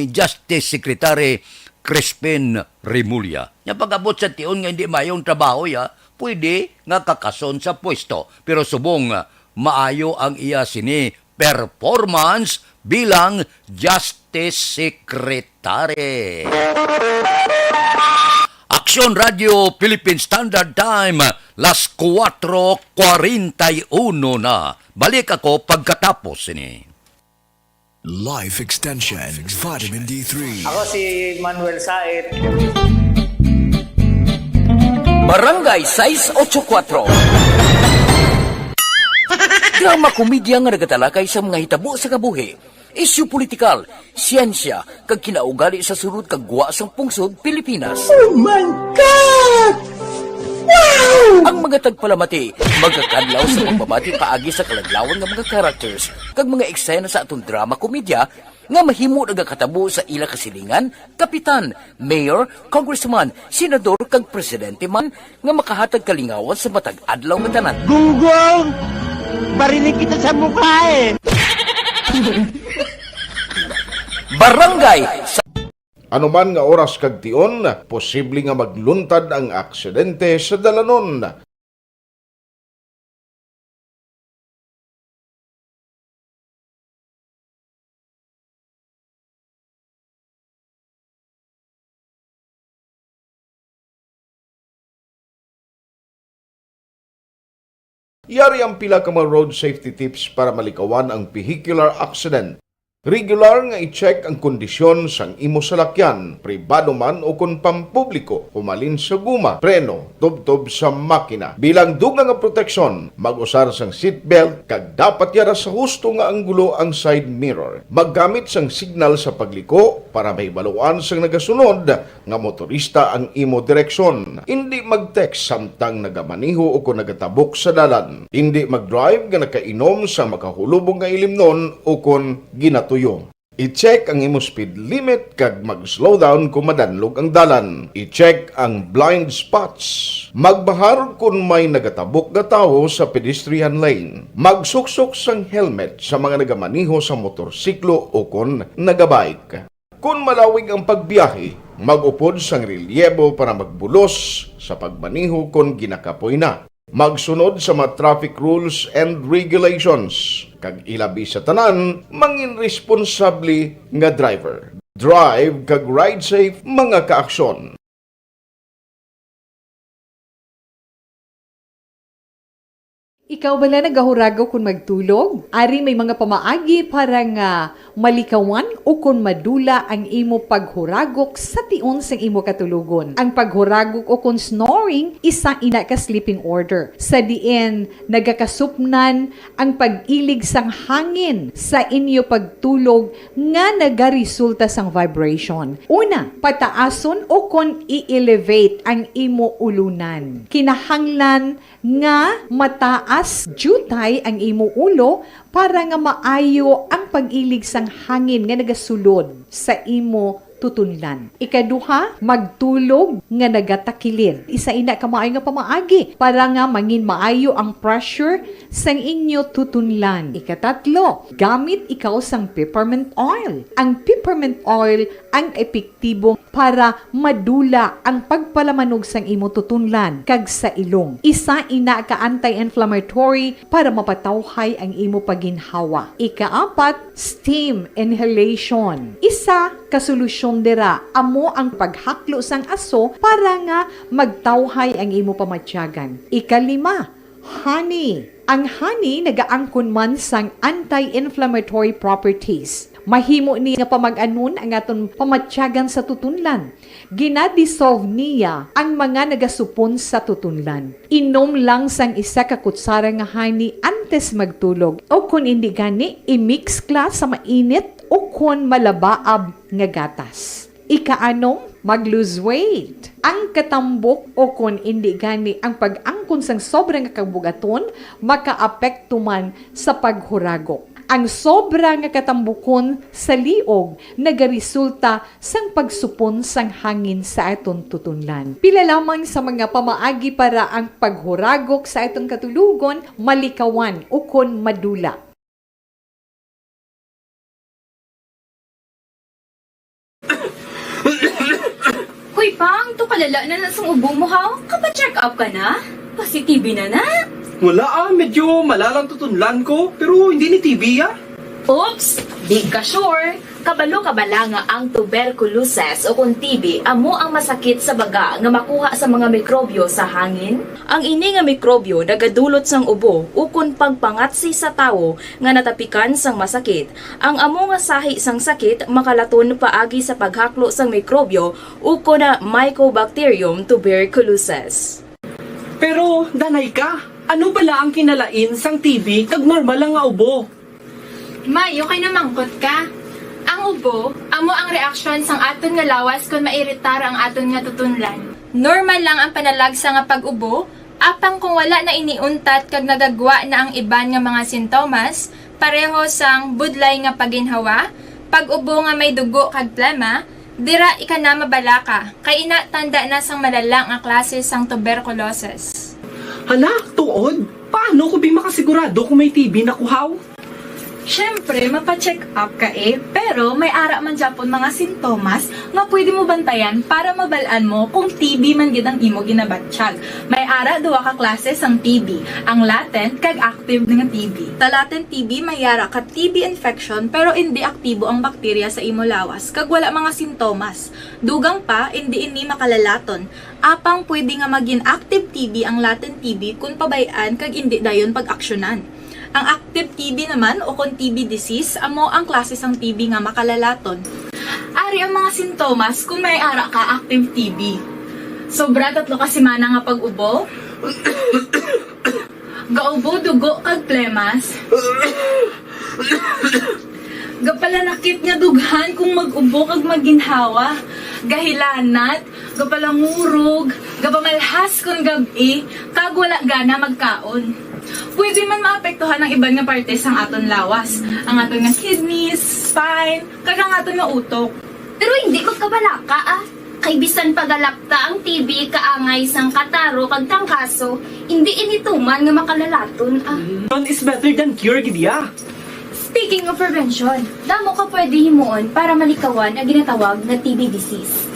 Justice Secretary Crispin Remulla. Nya pag-abot sa tion nga hindi maayo ang trabaho ya, pwede nga kakason sa pwesto. Pero subong, ah, maayo ang iya sini performance bilang Justice Secretary. Aksyon Radio Philippine Standard Time, las kuwatro kwarenta y uno na. Balik ako pagkatapos sini. Life Extension Vitamin D three. Ako si Manuel Saet. Barangay sais ocho kuwatro. Drama komedya nga nagatalakay sa mga hitabo sa kabuhi, isyu politikal, siyensya, kag kinaugali sa sulod kag gwa sang pungsod Pilipinas. Oh my God! Wow! Ang mga tagpalamati magakadlaw sa pagbabati paagi sa kaladlawan nga mga characters kag mga eksena sa aton drama komedya nga mahimo nagakatabo sa ila kasilingan, kapitan, mayor, congressman, senador, kag presidente man nga makahatag kalingawan sa matag adlaw nga tanan. Gunggong! Barinig kita sa mukha eh! Barangay sa Anuman nga oras kag tion, posible nga magluntad ang aksidente sa dalanon. Yari ang pila ka mga road safety tips para malikawan ang vehicular accident. Regular nga i-check ang kondisyon sang imo salakyan, pribado man o kon pampubliko, humalin sa guma, preno, tubtob sa makina. Bilang dugang nga proteksyon, mag-usar sang seatbelt kag dapat yara sa husto nga anggulo ang side mirror. Maggamit sang signal sa pagliko para mahibaluan sang nagasunod nga motorista ang imo direksyon. Indi mag-text samtang nagamaneho o kon nagatabok sa dalan. Indi mag-drive nga nakainom sa makahulubong nga ilimnon o kon ginatuyo. I-check ang imo speed limit kag mag-slow down kon madanlog ang dalan. I-check ang blind spots. Magbahar kon may nagatabok nga tawo sa pedestrian lane. Magsuksok sang helmet sa mga nagamaneho sa motorsiklo o kon nagabike. Kon malawig ang pagbiyahe, mag-upod sang relyebo para magbulos sa pagmaneho kon ginakapoy na. Magsunod sa mga traffic rules and regulations, kag ilabi sa tanan, mangin responsable nga driver. Drive kag ride safe, mga kaaksyon. Ikaw bala nagahuragaw kon magtulog? Ari may mga pamaagi para nga malikawan ukon madula ang imo paghuragok sa tion sang imo katulogon. Ang paghuragok ukon snoring, isa ina ka sleeping order, sa diin nagakasupnan ang pag-ilig sang hangin sa inyo pagtulog nga nagaresulta sang vibration. Una, pataason ukon i-elevate ang imo ulunan. Kinahanglan nga mataas diutay ang imo ulo para nga maayo ang pag-ilig sang hangin nga nagasulod sa imo tutunlan. Ikaduha, magtulog nga nagatakilid. Isa ina ka maayo nga pamaagi para nga mangin maayo ang pressure sang inyo tutunlan. Ikatatlo, gamit ikaw sang peppermint oil. Ang peppermint oil ang epektibo para madula ang pagpalamanog sang imo tutunlan kag sa ilong. Isa ina ka anti-inflammatory para mapatawhay ang imo paginhawa. Ikaapat, steam inhalation. Isa ka solusyon dira amo ang paghaklo sang aso para nga magtawhay ang imo pamatyagan. Ikalima, honey. Ang honey nagaangkon man sang anti-inflammatory properties. Mahimo ni nga pamag-anon ang aton pamatyagan sa tutunlan. Gina-dissolve niya ang mga nagasupon sa tutunlan. Inom lang sang isa ka kutsara nga honey antes magtulog, o kon indi gani, i-mix ka sa mainit o kon malabaab nga gatas. Ikaanom, mag-lose weight. Ang katambok o kon indi gani ang pag-angkon sang sobra nga kabug-aton makaapekto man sa paghuragok. Ang sobra nga katambukon sa liog nagaresulta sang pagsupon sang hangin sa aton tutunlan. Pila lamang sa mga pamaagi para ang paghuragok sa aton katulogon malikawan ukon madula. Hoy, Pang, to kalala na na sang ubo mo, ha? Kapa-check up ka na? Pasi-T B na na? Wala, ah, medyo malalang tutunlan ko, pero hindi ni T B, ah. Oops! Di ka sure? Kabalo ka bala nga ang tuberculosis o kon T B amo ang masakit sa baga nga makuha sa mga mikrobyo sa hangin? Ang ini nga mikrobyo nagadulot sang ubo ukon pagpangatsi sa tawo nga natapikan sang masakit. Ang amo nga sahi sang sakit makalaton paagi sa paghaklo sang mikrobyo ukon Mycobacterium tuberculosis. Pero, danay ka, ano bala ang kinalain sang T B kag normal lang nga ubo? May, okay na mangkot ka. Ang ubo, amo ang reaksyon sang aton nga lawas kon mairitar ang aton nga tutunlan. Normal lang ang panalagsa nga pag-ubo, apang kung wala na ini untat kag nagagwa na ang iban nga mga sintomas, pareho sang budlay nga paginhawa, pag-ubo nga may dugo kag plema, dira ika na mabalaka, kay ina tanda na sang malala nga klase sang tuberculosis. Hala, tuod? Paano ko bi makasigurado kung may T B na ko, haw? Siyempre, mapa-check up ka, eh. Pero may ara man gyapon mga sintomas nga pwede mo bantayan para mabal-an mo kung T B man gid ang imo ginabatyag. May ara duha ka klase sang T B, ang latent kag active nga T B. Sa latent T B, may ara ka T B infection pero indi aktibo ang bakterya sa imo lawas kag wala mga sintomas. Dugang pa, indi ini makalalaton. Apang pwede nga magin active T B ang latent T B kon pabay-an kag indi dayon pag-aksyonan. Ang active T B naman, o kon T B disease, amo ang klase sang T B nga makalalaton. Ari ang mga sintomas kon may ara ka active T B. Sobra tatlo ka semana nga pag-ubo. Gaubo dugo kag plemas. Gapalanakit nga dughan kung mag-ubo kag maginhawa. Gahilanat, gapalangurog, gapamalhas kon gab-i, kag wala gana magkaon. Pwede man maapektuhan ang iban nga parte sang aton lawas, ang aton nga kidneys, spine, kag ang aton nga utok. Pero hindi magkabalaka, ah. Kay bisan pa galapta ang T B kaangay sang kataro kag trangkaso, hindi ini tuman nga makalalaton, ah. Prevention is better than cure, gid ya. Speaking of prevention, damo ka pwede himuon para malikawan ang ginatawag nga T B disease.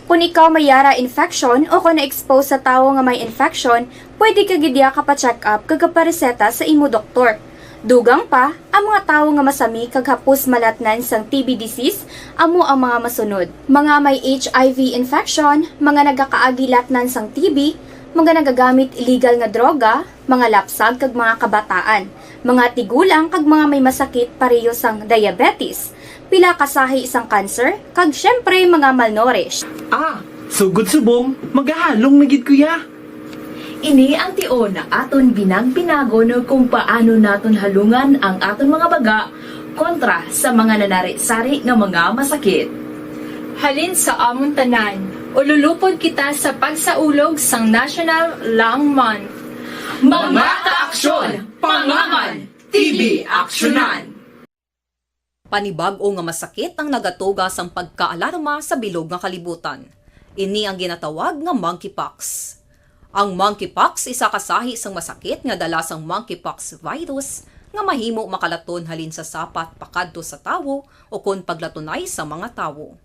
Kung ikaw may yara infection o kung na-expose sa tawo nga may infection, pwede ka gid ya kapa-check up kag kapareseta sa imo doktor. Dugang pa, ang mga tawo nga masami kag hapos malatnan sang T B disease amo ang mga masunod: mga may H I V infection, mga nagakaagi latnan sang T B, Mga nagagamit illegal nga droga, mga lapsag kag mga kabataan, mga tigulang kag mga may masakit pareho sang diabetes, pila ka sahi sang cancer, kag syempre mga malnourished. Ah, sugod subong, magahalong na gid, kuya. Ini ang tion nga aton binag-binagon kung paano naton halungan ang aton mga baga kontra sa mga nanari-sari nga mga masakit. Halin sa amon tanan, ululupod kita sa pagsaulog sang National Lung Month. Mga kaaksyon, pangaman, T B aksyonan. Panibag-o nga masakit ang nagatuga sang pagkaalarma sa bilog nga kalibutan. Ini ang ginatawag nga monkeypox. Ang monkeypox isa ka sahi sang masakit nga dala sang monkeypox virus nga mahimo makalaton halin sa sapat pakadto sa tawo ukon paglatunay sa mga tawo.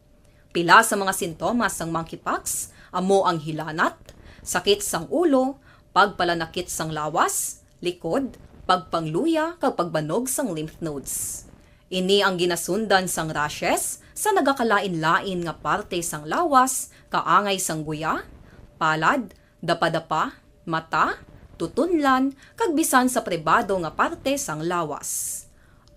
Pila sa mga sintomas sang monkeypox amo ang hilanat, sakit sang ulo, pagpalanakit sang lawas, likod, pagpangluya, kag pagbanog sang lymph nodes. Ini ang ginasundan sang rashes sa nagakalain-lain nga parte sang lawas, kaangay sang guya, palad, dapadapa, mata, tutunlan, kag bisan sa pribado nga parte sang lawas.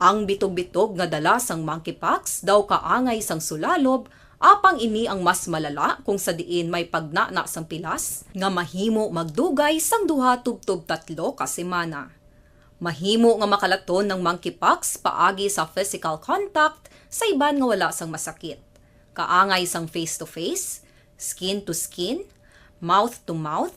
Ang bitog-bitog nga dala sang monkeypox daw kaangay sang sulalob, apang ini ang mas malala kung sa diin may pagnana sang pilas nga mahimo magdugay sang duha tubtob tatlo ka semana. Mahimo nga makalaton ang monkeypox paagi sa physical contact sa iban nga wala sang masakit, kaangay sang face-to-face, skin-to-skin, mouth-to-mouth,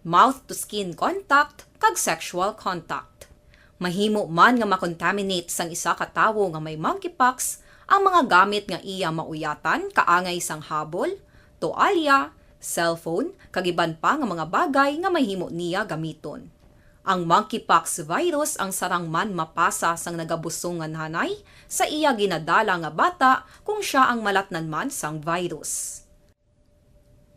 mouth-to-skin contact, kag sexual contact. Mahimo man nga makontaminate sang isa ka tawo nga may monkeypox ang mga gamit nga iya mauyatan, kaangay sang habol, toalya, cellphone, kag iban pa nga mga bagay nga mahimo niya gamiton. Ang monkeypox virus ang sarang man mapasa sang nagabusong nga nanay sa iya ginadala nga bata kung sia ang malatnan man sang virus.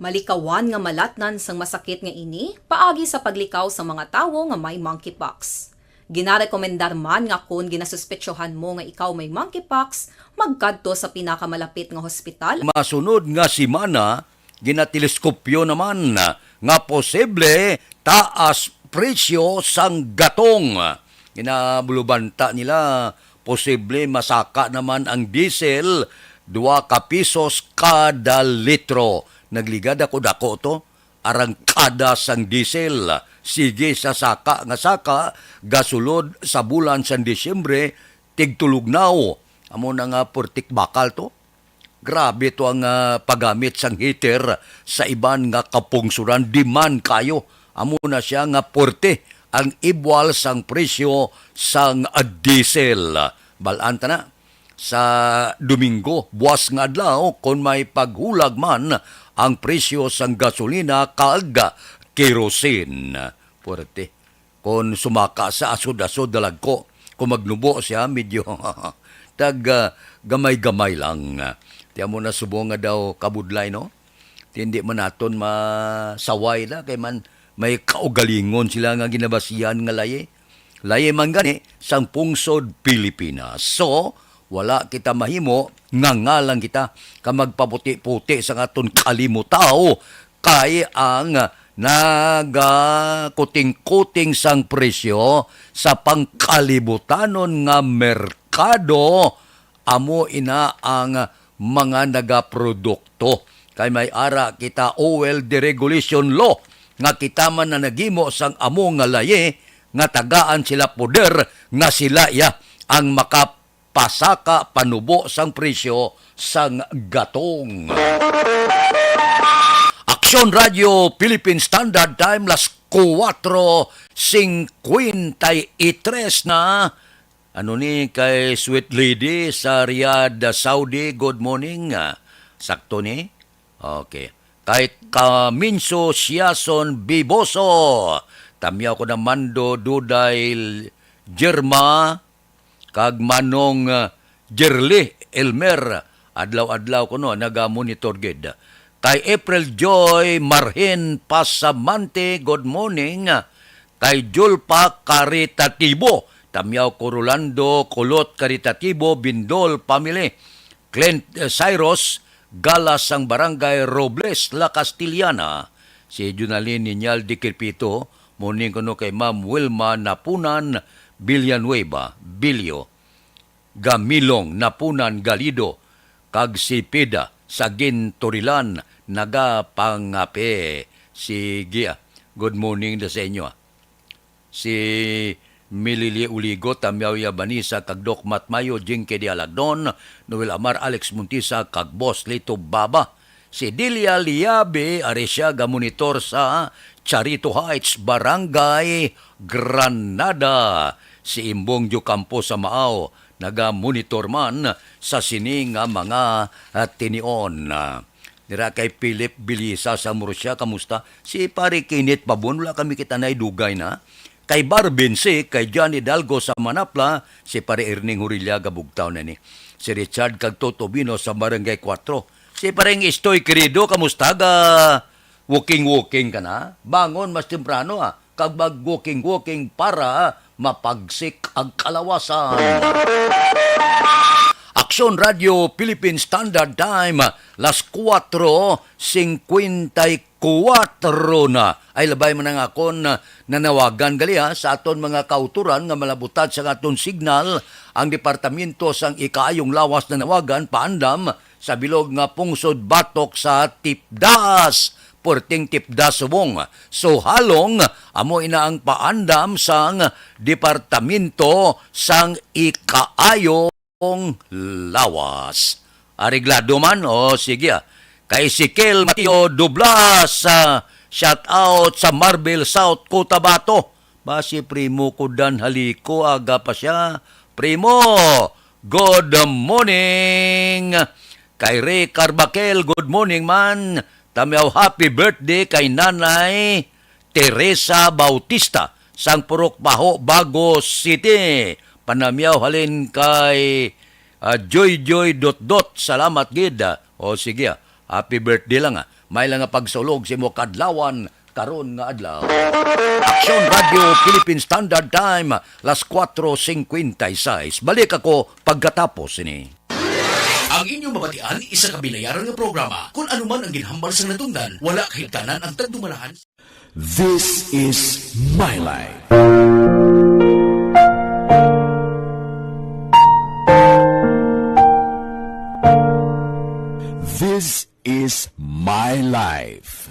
Malikawan nga malatnan sang masakit nga ini paagi sa paglikaw sa mga tawo nga may monkeypox. Ginarekomendar man nga kon ginasuspetsohan mo nga ikaw may monkeypox, magkadto sa pinakamalapit nga hospital. Masunod nga semana, ginateleskopyo naman nga posible taas presyo sang gatong. Ginabulubanta nila, posible masaka naman ang diesel, dua ka pisos kada litro. Nagligad ako, dako to. Arangkada sang diesel. Sige sa saka nga saka, gasulod sa bulan sang Disyembre, tigtulugnaw. Amo na nga purtik bakal to. Grabe to ang, ah, paggamit sang heater sa iban nga kapungsoran. Demand kayo. Amo na sia nga puwerte ang ibwal sang presyo sang, ah, diesel. Bal-an ta na, sa Domingo, buwas nga adlaw, kon may paghulag man ang presyo sang gasolina kag kerosene. Puwerte. Kon sumaka sa asod-asod, dalagko. Kon magnubo siya, medyo tag, ah, gamay-gamay lang. Ti amo na subong nga daw kabudlay, no? Ti hindi man naton masaway na, kay man may kaugalingon sila nga ginabasihan nga layi. Layi man gani sang pungsod Pilipinas. So, wala kita mahimo, nganga lang kita, ka magpaputi-puti sa aton kalimutaw, kay ang nagakuting-kuting sang presyo sa pangkalibutanon nga merkado, amo ina ang mga nagaprodukto. Kay may ara kita oil deregulation law nga kita man na naghimo sang amo nga layi nga tagaan sila poder nga sila iya ang makapasaka panubo sang presyo sang gatong. Aksyon Radio Philippine Standard Time, las kuwatro singkwenta y tres na. Ano ni kay Sweet Lady sa Riyadh, Saudi, good morning. Ah, sakto ni? Okay. Kay Kaminso Siason Biboso, tamyaw ko na Mando Duday Jerma, kag Manong, ah, Jerly Elmer, adlaw-adlaw kuno naga-monitor gid. Kay April Joy Marhin Pasamante, good morning. Kay Julpa Caritatibo, tamyaw ko Rolando Kulot Caritatibo, Bindol family. Clint, eh, Cyrus Galas sang Barangay Robles, La Castellana, Si Junalyn Niñal Decrepito, morning kuno kay Ma'am Wilma Napunan Villanueva, Bilyo, Gamilong Napunan Galido, kag si Pida Sagin Torilan, nagapangape. Sige, ah. Good morning da sa inyo, ah. Si Milili Uligo, Tamyaw Yabanisa, kag Doc Matt Mayo, Jinky Dialagnon, Noel Amar, Alex Montisa, kag Boss Lito Baba. Si Delia Liabe, ari siya ga-monitor sa Charito Heights, Barangay Granada. Si Imbong Diocampo sa Maao, naga-monitor man sa sini nga mga, ah, tinion. Ah, dira kay Philip Bilisa sa Murcia, kamusta? Si Pare Kenneth Pabon, wala kami kita na dugay na. Kay Bar Binsi, kay Johnny Dalgo sa Manapla, si Pare Erning Hurillaga, Bugtaw na ni. Si Richard kag Toto Bino sa Barangay Cuatro. Si Pareng Istoy Querido, kamusta ga walking-walking ka na? Bangon mas temprano, ah, kag mag-walking-walking para mapagsik ang kalawasan. Aksyon Radio Philippine Standard Time, las kuwatro singkwenta y kuwatro na. Ay, labay man ang akon, ah, nanawagan gali, ha, sa aton mga kauturan nga malabutad sa aton signal. Ang Departamento sang Ikaayong Lawas nanawagan paandam sa bilog nga pungsod batok sa tipdas. Puwerteng tipdas subong. So, halong, amo ina ang paandam sang Departamento sang Ikaayong Lawas. Areglado man? O, sige, ah. Kay Ezekiel Mateo Dublas, ah, shout out sa Marbel, South Cotabato. Ba, si Primo ko, Dan Haliko, aga pa siya. Primo, good morning. Kay Ray Carbaquel, good morning man. Tamyaw, happy birthday kay Nanay Teresa Bautista sang Purok Baho, Bago City. Panamyaw halin kay, ah, Joy Joy Dot Dot. Salamat gid. O, sige, ah. Happy birthday lang, ah. May lang nga pagsulog sa imo kadlawan karon nga adlaw. Aksyon Radio Philippine Standard Time, las kuwatro singkwenta y seis. Balik ako pagkatapos ini. Ang inyong mabatian, isa ka binayaran nga programa. Kung ano man ang ginhambal sang natungdan, wala kahigtanan ang tagdumalahan. This is My Life. This is My Life.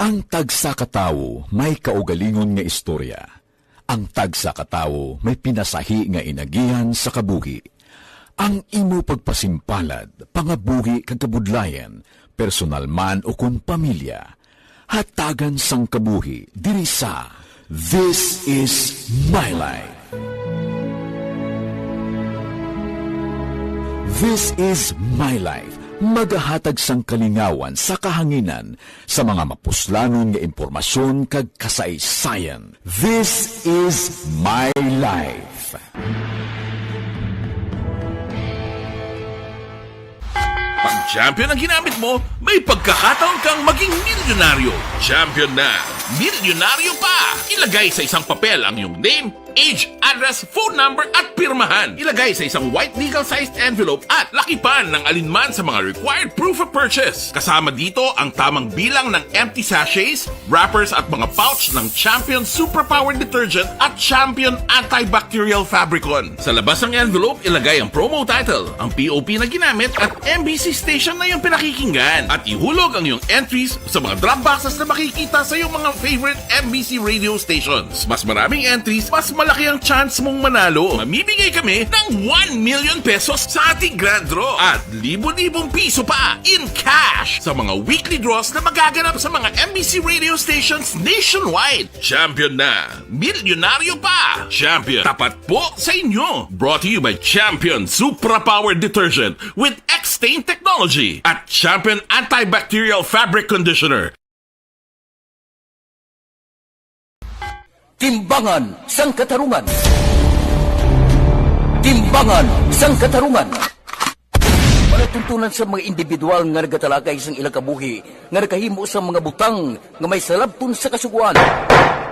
Ang tagsa ka tawo may kaugalingon nga istorya. Ang tagsa ka tawo may pinasahi nga inagihan sa kabuhi. Ang imo pagpasimpalad, pangabuhi kag kabudlayan, personal man ukon pamilya, hatagan sang kabuhi diri sa This Is My Life. This Is My Life, magahatag sang kalingawan sa kahanginan sa mga mapuslanon nga impormasyon kag kasaysayan. This Is My Life. Pag champion ang ginamit mo, may pagkakataon kang maging milyonaryo. Champion na, milyonaryo pa! Ilagay sa isang papel ang iyong name, age, address, phone number, at pirmahan. Ilagay sa isang white legal-sized envelope at lakipan ng alinman sa mga required proof of purchase. Kasama dito ang tamang bilang ng empty sachets, wrappers, at mga pouch ng Champion Superpower Detergent at Champion Antibacterial Fabricon. Sa labas ng envelope, ilagay ang promo title, ang P O P na ginamit, at M B C station na iyong pinakikinggan. At ihulog ang iyong entries sa mga drop boxes na makikita sa iyong mga favorite M B C radio stations. Mas maraming entries, mas malaki ang chance mong manalo. Mamimigay kami ng one million pesos sa ating grand draw at libo-libong piso pa in cash sa mga weekly draws na magaganap sa mga M B C radio stations nationwide. Champion na! Milyonaryo pa! Champion, tapat po sa inyo! Brought to you by Champion Supra Power Detergent with X-Stain Technology at Champion Antibacterial Fabric Conditioner. Timbangan sang Katarungan. Timbangan sang Katarungan. Palatuntunan sa mga individual nga nagatalakay sang ilang kabuhi nga nakahimo sang mga butang nga may salabton sa Kasugoan.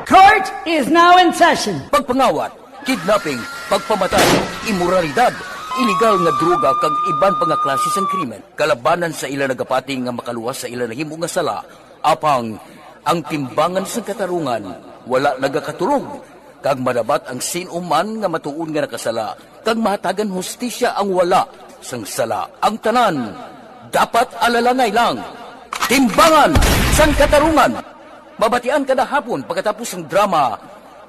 Court is now in session. Pagpangawat, kidnapping, pagpamatay, imoralidad, iligal nga droga kag iban pa nga klase sang krimen kalabanan sa ila nagapati nga makaluwas sa ila nahimo nga sala, apang Ang timbangan sang katarungan wala nagakaturog, kag madabat ang sin-o man nga matuod nga nakasala, kag mahatagan hustisya ang wala sang sala. Ang tanan dapat alalangay lang. Timbangan sang katarungan. Mabatian kada hapon pagkatapos sang drama,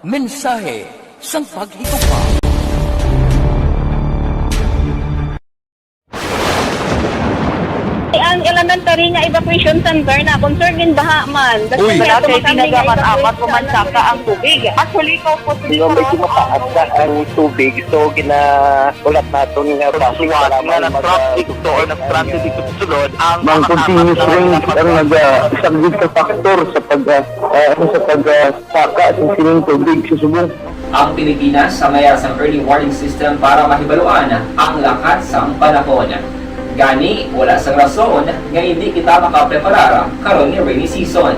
Mensahe sang Paghigugma. Ang elementary nga evacuation center na concerned in baha man. Uy. Barangay Pinagamataan, Amat, Umansaka ang tubig. Actually, ikaw po, Hindi, medyo mataas na ang tubig. So, ginahulat naton nga traffic, kailangan nga mag- traffic to or nag-traffic dito sa sulod ang Mang continuous rain ang nag-, ah, isang big factor sa pag, ah, ah, ano, sa pag, ah, saka sa sining tubig sa subong. Ang Pilipinas sa mayar sang early warning system para mahibaluan ang lakat sang panahon. Gani, wala sang rason nga hindi kita makapreparar karon nga rainy season.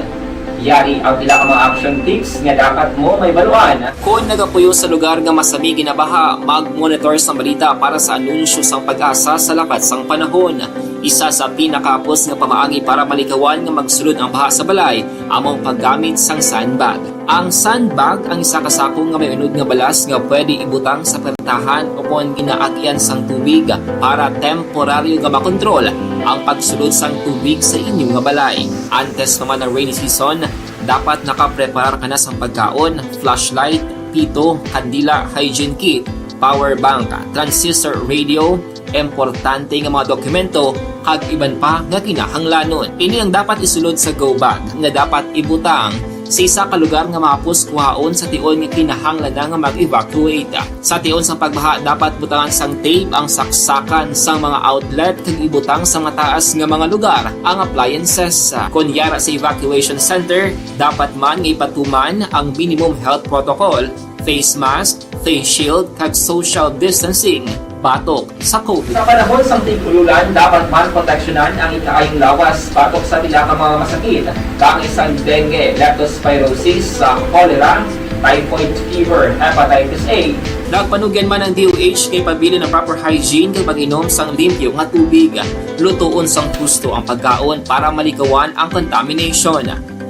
Yari ang pila ka mga action tips nga dapat mo mahibaluan. Kon nagapuyo sa lugar nga masami ginabaha, mag-monitor sang balita para sa anunsyo sang PAGASA sa lakat sang panahon. Isa sa pinakahapos nga pamaagi para malikawan nga magsulod ang baha sa balay amo ang paggamit sang sandbag. Ang sandbag ang isa ka sako nga may unod nga balas nga pwede ibutang sa pertahan o kon ginaagyan sang tubig para temporaryo nga makontrol ang pagsulod sang tubig sa inyo nga balay. Antes pa man ang rainy season, dapat nakapreparar ka na sang pagkaon, flashlight, pito, kandila, hygiene kit, power bank, transistor radio, importante nga mga dokumento, kag iban pa nga kinahanglanon. Ini ang dapat isulod sa go bag nga dapat ibutang sa isa ka lugar nga mahapos kuhaon sa tion nga kinahanglan na nga mag-evacuate. Sa tion sang pagbaha, dapat butangan sang tape ang saksakan sang mga outlet kag ibutang sa mataas nga mga lugar ang appliances. Kon yara sa evacuation center, dapat man nga ipatuman ang minimum health protocol, face mask, face shield, kag social distancing batok sa COVID. Sa panahon sang tig-ululan, dapat man proteksyonan ang ikaayong lawas batok sa pila ka mga masakit, kaangay sang dengue, leptospirosis, sa cholera, typhoid fever, hepatitis A. Nagpanugyan man ang D O H kay pabilin ang proper hygiene kag pag-inom sang limpyo nga tubig. Lutoon sang husto ang pagkaon para malikawan ang contamination.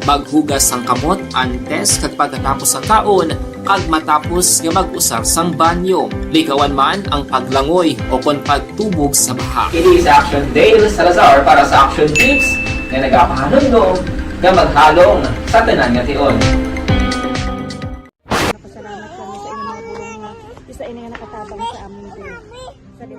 Maghugas sang kamot antes kag pagkatapos sang kaon, kag matapos nga mag-usar sang banyo. Likawan man ang paglangoy o kon pagtubog sa baha. Kini si Action Dale Salazar para sa Action Tips nga nagapahanumdom nga maghalong sa tanan nga tion. Napasalamat kami sa inyong mga bulong nga isa ini nga nakatabang sa amin din. Sa di-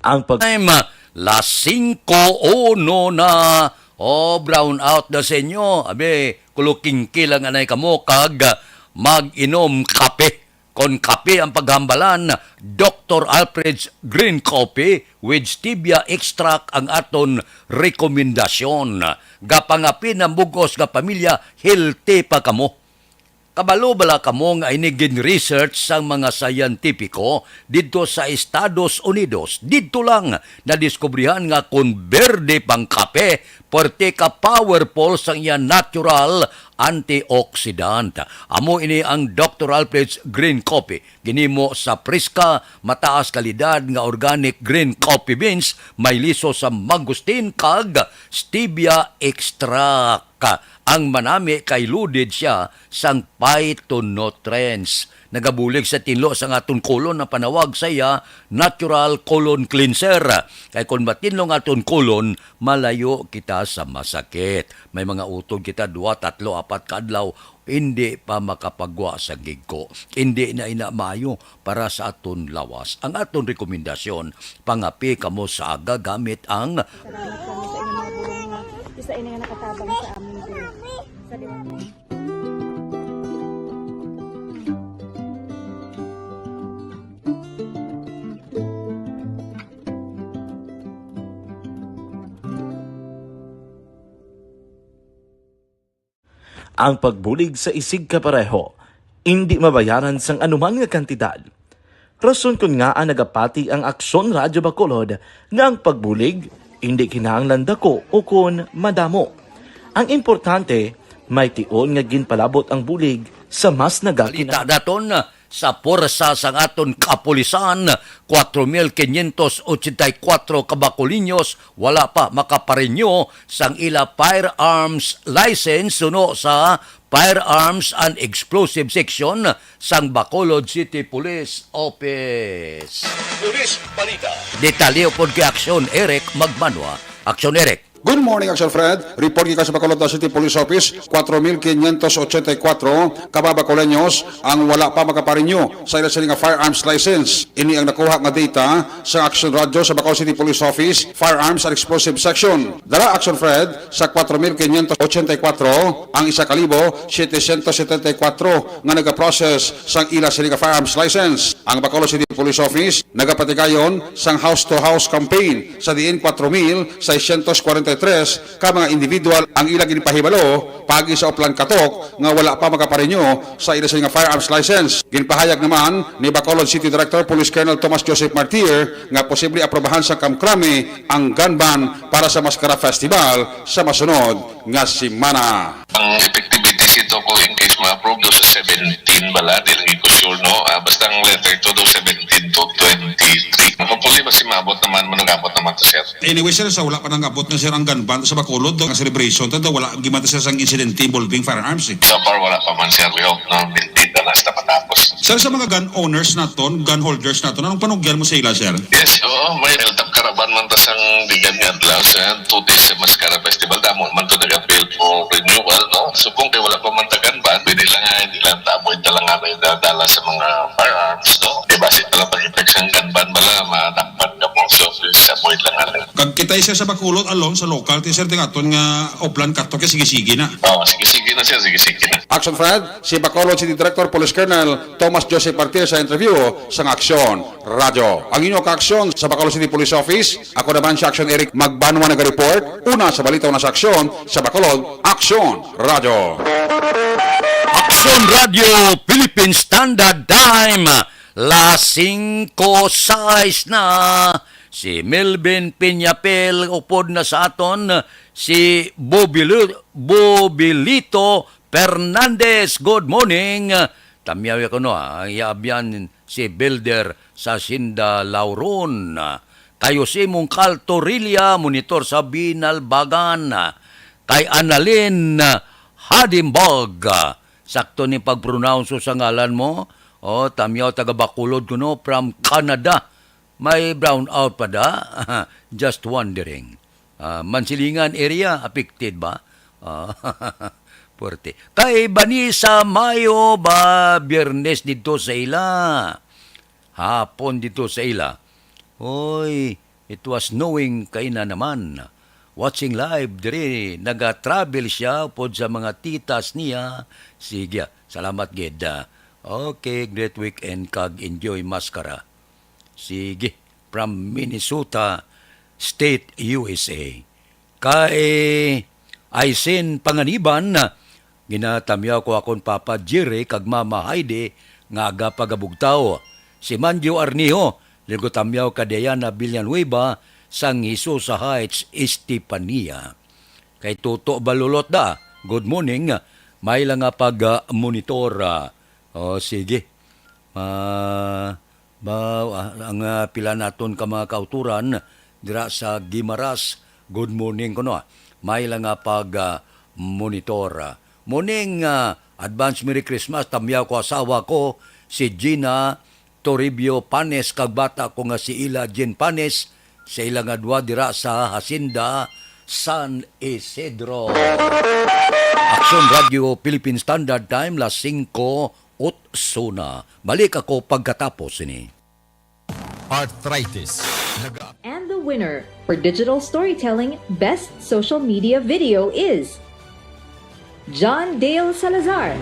Ang pag- Time, las singko uno na. Oh, brown out na sa inyo. Abi, kulukingki lang anay kamo kag mag-inom kape. Kon kape ang paghambalan, Doktor Alfred's Green Coffee with Stevia Extract ang aton rekomendasyon. Gapangape na bug-os nga pamilya, healthy pa kamo. Kabalo bala kamo nga ini gin-research sang mga siyentipiko didto sa Estados Unidos? Didto lang nadiskubrihan nga kon berde pang kape, puwerte ka powerful sang iya natural antioxidant. Amo ini ang Doktor Alfred's Green Coffee. Ginhimo sa preska, mataas kalidad nga organic green coffee beans, may liso sa mangosteen kag stevia extract. Ang manami kay loaded sia sang phytonutrients. Nagabulig sa tinlo sang aton colon ang panawag sa iya natural colon cleanser. Kay kon matinlo ang aton colon, malayo kita sa masakit. May mga utod kita, duha, tatlo, apat ka adlaw, hindi pa makapagwa sa gigko. Hindi na ina maayo para sa aton lawas. Ang aton rekomendasyon, pangape kamo sa aga gamit ang Salamat kami sa inyong mga bulong nga isa ini nga nakatabang sa amin din. Sa di- Ang pagbulig sa isigkapareho indi mabayaran sang anuman nga kantidad. Rason kon ngaa nagapati ang Aksyon Radyo Bacolod nga ang pagbulig indi kinahanglan dako ukon madamo. Ang importante, May tion nga ginpalabot ang bulig sa mas nagakina. Balita naton, sa pwersa sang aton kapulisan, kwatro mil quinientos ochenta y cuatro ka Bacoleños wala pa makaparenew sang ila firearms license suno sa Firearms and Explosive Section sang Bacolod City Police Office. Police Balita. Detalye pod kay Aksyon Eric Magmanwa. Aksyon Eric. Good morning, Action Fred. Report gikan sa Bacolod City Police Office, kwatro mil quinientos ochenta y cuatro ka mga Bacoleños ang wala pa makaparenew sa ila sini nga firearms license. Ini ang nakuha nga data sa Action Radio sa Bacolod City Police Office, Firearms and Explosive Section. Dala, Action Fred, sa kwatro mil quinientos ochenta y cuatro ang isa ka libo setecientos setenta y cuatro nga nagaprocess sang ila sini nga firearms license. Ang Bacolod City Police Office nagapatigayon sang house-to-house campaign sa diin kwatro mil seiscientos kwarenta y tres ka mga individual ang ila ginpahibalo paagi sa Oplan Katok nga wala pa makaparenew sa ila sini nga firearms license. Ginpahayag naman ni Bacolod City Director Police Colonel Thomas Joseph Martir nga posible aprobahan sa kamkrami ang gun ban para sa Mascara Festival sa masunod nga semana. Ang effectivity sito ko in case ma-approve do sa seventeen bala, di lagi ko sure, no? Ah, basta ang letter to do seventeen to twenty-three. Hopefully, masimabot naman, manugabot naman to, sir. Anyway, sir, sa wala pa nang abot na, sir, ang gun ban sa Bacolod, do, ang celebration, ta, do, wala gimata, sir, sang incident involving firearms, eh. So far, wala pa man, sir. We hope na maintain na lang sa matapos. Sir, sa mga gun owners naton, gun holders naton, anong panugyan mo sa ila, sir? Yes, oo, may health caravan man ta sang digan nga adlaw sa two days sa Mascara Festival. Damo man to nag-appeal for renewal, no? Subong kay wala pa man ta gun ban, pwede lang nga, hindi lang ta avoid na lang nga may dadala sa mga firearms, no? Di ba, si pala pag-effect sang gun ban bala, madakpan ka mo. So, please avoid lang nga. Kag kita, sir, sa Bacolod alone, sa local, ti, sir, tingaton nga Oplan Katok, kay sige-sige na. Oo, sige-sige na, sir, sige-sige na. Action Fred, si Bacolod City Director Police Colonel Thomas Joseph Martir sa interview sang Aksyon Radyo. Ang inyo kaaksyon sa Bacolod City Police Office, ako naman si Aksyon Eric Magbanwa nag-report. Una sa balita, una sa aksyon sa Bacolod, Aksyon Radyo. Aksyon Radyo Philippine Standard Time, las singko sais na. Si Melvin Piñapel upod na sa aton, si Bobili-, Bobilito Fernandez, good morning. Tamyaw ko, no, ah, ang iya abyan si Builder sa Sinda Lauron. Kay Jose Mungkal Torilla, monitor sa Binalbagan. Kay Annalyn Hadimbag, sakto ni pag-pronounce sa ngalan mo. O, tamyaw taga Bacolod kuno, from Canada. May brownout pa da? Just wondering. Ah, Mansilingan area affected ba? Ah, puwerte. Kay Vanessa Mayo ba, Biyernes didto sa ila? Hapon didto sa ila. Oy, it was snowing kaina naman. Watching live diri, naga-travel siya upod sa mga titas niya. Sige, salamat gid. Okay, great weekend kag enjoy Mascara. Sige, from Minnesota State, U S A. Kay Aisin Panganiban, ginatamyaw ko akon Papa Jerry kag Mama Heidi nga aga pagabugtaw. Si Manjo Arniho, ligo tamyaw ka Diana Villanueva sang Hisusa Heights, Estefania. Kay Toto Balulot da, good morning. May lang nga pag-monitor. O, sige. Ah, ba, ah, ang, ah, pila naton ka mga kauturan dira sa Guimaras, good morning kuno, ah. May lang nga pag, ah, monitor, ah. Morning, ah, advance Merry Christmas, tamyaw ko asawa ko, si Gina Toribio Panes, kag bata ko nga si Ila Jean Panes, sa ila nga duwa dira sa Hacienda San Isidro. Aksyon Radio Philippine Standard Time, las singko, otsona. Balik ako pagkatapos sini. Arthritis. Naga- And the winner for digital storytelling best social media video is John Dale Salazar,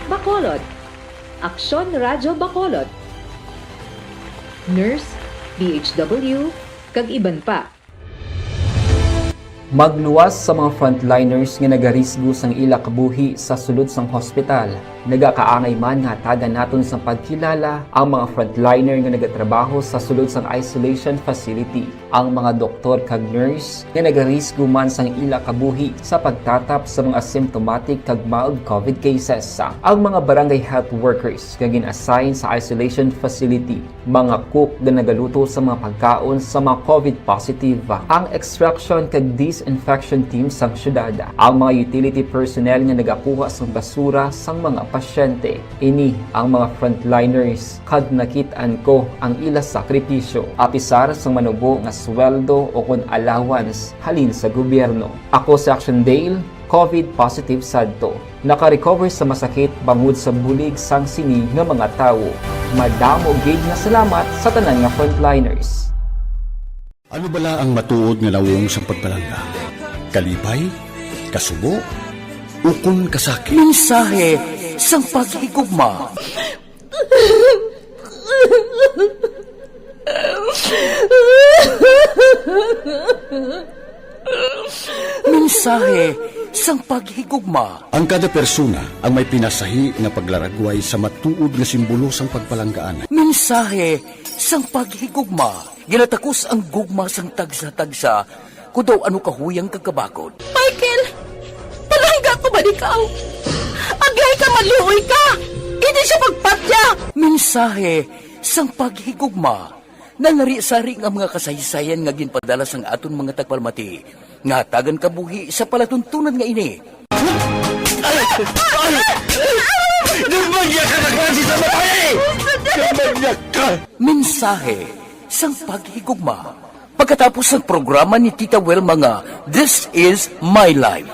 Bacolod, Aksyon Radyo Bacolod, Nurse, D H W, kag iban pa. Magluwas sa mga frontliners nga nagarisgo sang ila kabuhi sa sulod sang hospital. Nagakaangay man nga hatagan naton sang pagkilala ang mga frontliner nga nagatrabaho sa sulod sang isolation facility, ang mga doktor kag nurse nga nagarisgo man sang ila kabuhi sa pagtatap sa mga asymptomatic kag mild covid cases, ang mga barangay health workers nga gin-assign sa isolation facility, mga cook nga nagaluto sa mga pagkaon sa mga covid positive, ang extraction kag disinfection team sang syudad, ang mga utility personnel nga nagakuha sang basura sang mga pasyente. Ini ang mga frontliners, kag nakit-an ko ang ila sakripisyo, apisar sang manubo nga sweldo o kon allowance halin sa gobyerno. Ako si Action Dale, covid positive sadto. Naka-recover sa masakit bangod sa bulig sang sini nga mga tawo. Madamo gid nga salamat sa tanan nga frontliners. Ano bala ang matuod nga nawong sang pagpalangga? Kalipay? Kasubo? Ukon kasakit? Mensahe sang paghigugma. Mensahe sang paghigugma. Ang kada persona ang may pinasahi nga paglaragway sa matuod nga simbolo sang pagpalanggaan. Mensahe sang paghigugma. Ginatakos ang gugma sang tagsa-tagsa, kon daw ano kahuyang kag kabakod. Michael, palangga ko ba ikaw? Agay ka, maluoy ka! Hindi siya pagpatya! Mensahe sang paghigugma. Nalarisari nga mga kasaysayan nga ginpadala sang aton mga tagpalamati nga hatagan kabuhi sa palatuntunan nga ini. Ay! Ay! Ay! Demonyo ka, nagpasi sa matay! Demonyo ka! Mensahe sang paghigugma. Pagkatapos sang programa ni Tita Wilma nga This Is My Life.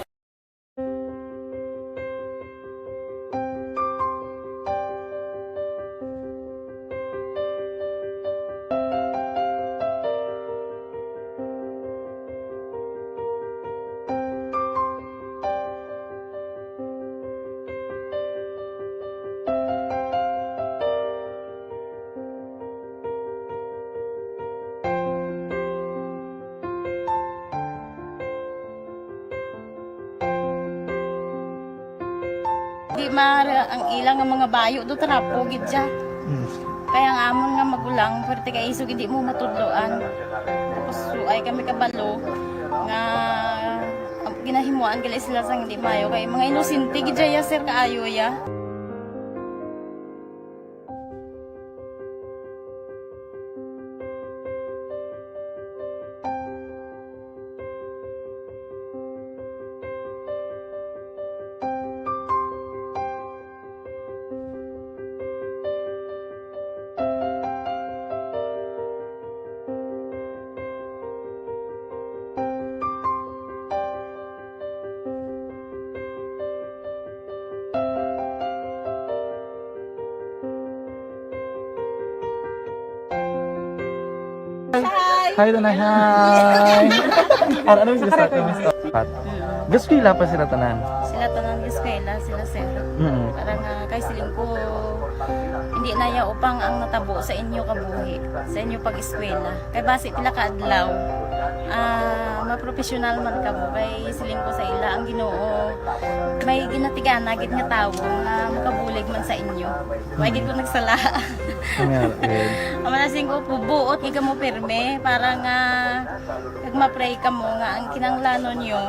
Di mara ang ila nga mga bayo do, trapo gid siya. Mm. Kaya ang amon nga magulang, pwerte kay isog hindi mo matudloan. Tapos suay kami kabalo nga ang ginahimuan gali sila sang hindi mayo kay mga inosente gid siya, sir, kaayo ya. Hi! Hi, Tanay. Hi! Ar-, ano, Miss Gusta? Miss Pat? Gaskwela pa sila tanan? Sila tanan, eskwela, sila, sir. Mm. Parang, ah, kay siling ko, hindi na ya upang ang natabo sa inyo kabuhi, sa inyo pag-eskwela. Kay basi pila ka adlaw, ah, mapropesyonal man kamo. Kay siling ko sa ila, ang Ginoo may ginatigana gid nga tawo nga makabulig man sa inyo. Wa gid ko nagsala. Amen. Amo na sing ko, buot gid kamo pirme para nga kag ma-pray kamo nga ang kinahanglanon nyo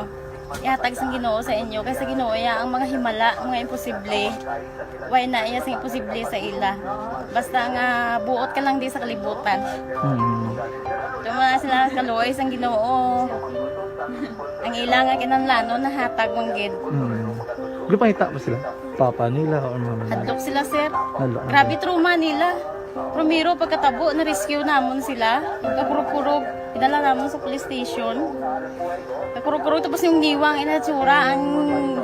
ihatag sang Ginoo sa inyo, kay sa Ginoo ya ang mga himala, mga imposible. Way na iya sing imposible sa ila. Basta nga buot ka lang di sa kalibutan. Mm. Tuma sila kaluoy sang Ginoo. Ang ila nga kinahanglanon nahatag man gid. Mm. Gipangita ba sila? Papa nila or mama nila? Hadlok sila, sir. Hadlok. Grabe trauma nila. Primero, pagkatabo, na-rescue namon sila. Kakurog-kurog, pinala namon sa police station. Kakurog-kurog, tapos yung niwang inatsura, ang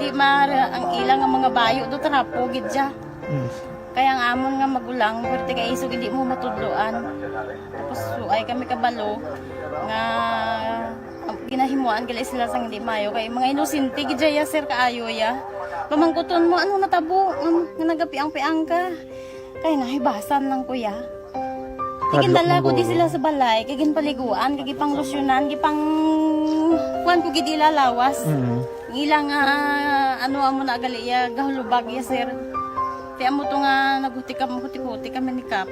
di ma-, ang ilang nga mga bayo, do trapo gid siya. Mm. Kaya ang amon nga magulang, pwerte kay isog, hindi mo matudloan. Tapos, suay kami kabalo nga ang ginahimuan gali sila sang hindi mayo. Kay mga inosente gid ya, sir, kaayo ya. Pamangkuton mo, ano natabo? Um, nga nagapiang-piang ka. Kay nahibasan lang, kuya. Hadlok ginala ko di mo. Sila sa balay, kay ginpaliguan, kay gipanglusyonan, gipang kuan ko gid ila lawas. Mm. Ila nga, ano, amo na gali iya, gahulubag iya, sir. Ti amo to nga naghuti kam-, huti-huti kami ni Kap.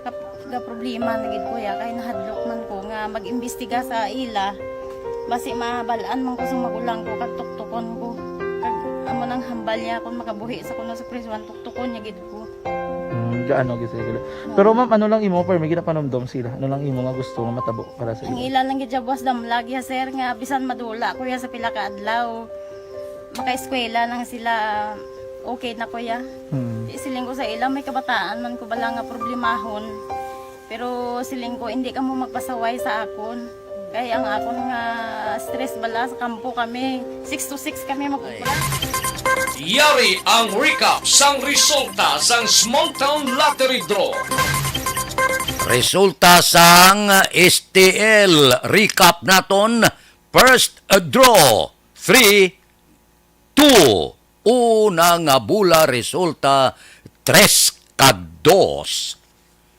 Kap-, ga problema na gid ko ya, kay nahadlok man ko nga mag-imbestiga sa ila. Basi mabal-an man ko sa magulang ko, kag tuktukon ko. Kag amo nang hambal niya, kung makabuhi sa kuno sa prisuhan, tuktukon niya gid ko. Mm, gaano gid sila. Pero ma'am, ano lang imo, permi ginapanumdom sila? Ano lang imo nga gusto nga matabo para sa Ang ila? Ila lang gid siya buwas damlag ya, sir, nga bisan madula ko ya sa pila ka adlaw, makaeskwela nang sila, okay na ko ya. Hmm. Di siling ko sa ila, may kabataan man ko bala nga problemahon. Pero siling ko, hindi ka mo magpasaway sa akon. Kay ang akon nga stress bala sa kampo kami. Six to six kami mag-upra. Yari ang recap sang resulta sang Small Town Lottery Draw. Resulta sang S T L recap naton, first draw, three two. Una nga bula resulta tres kag dos.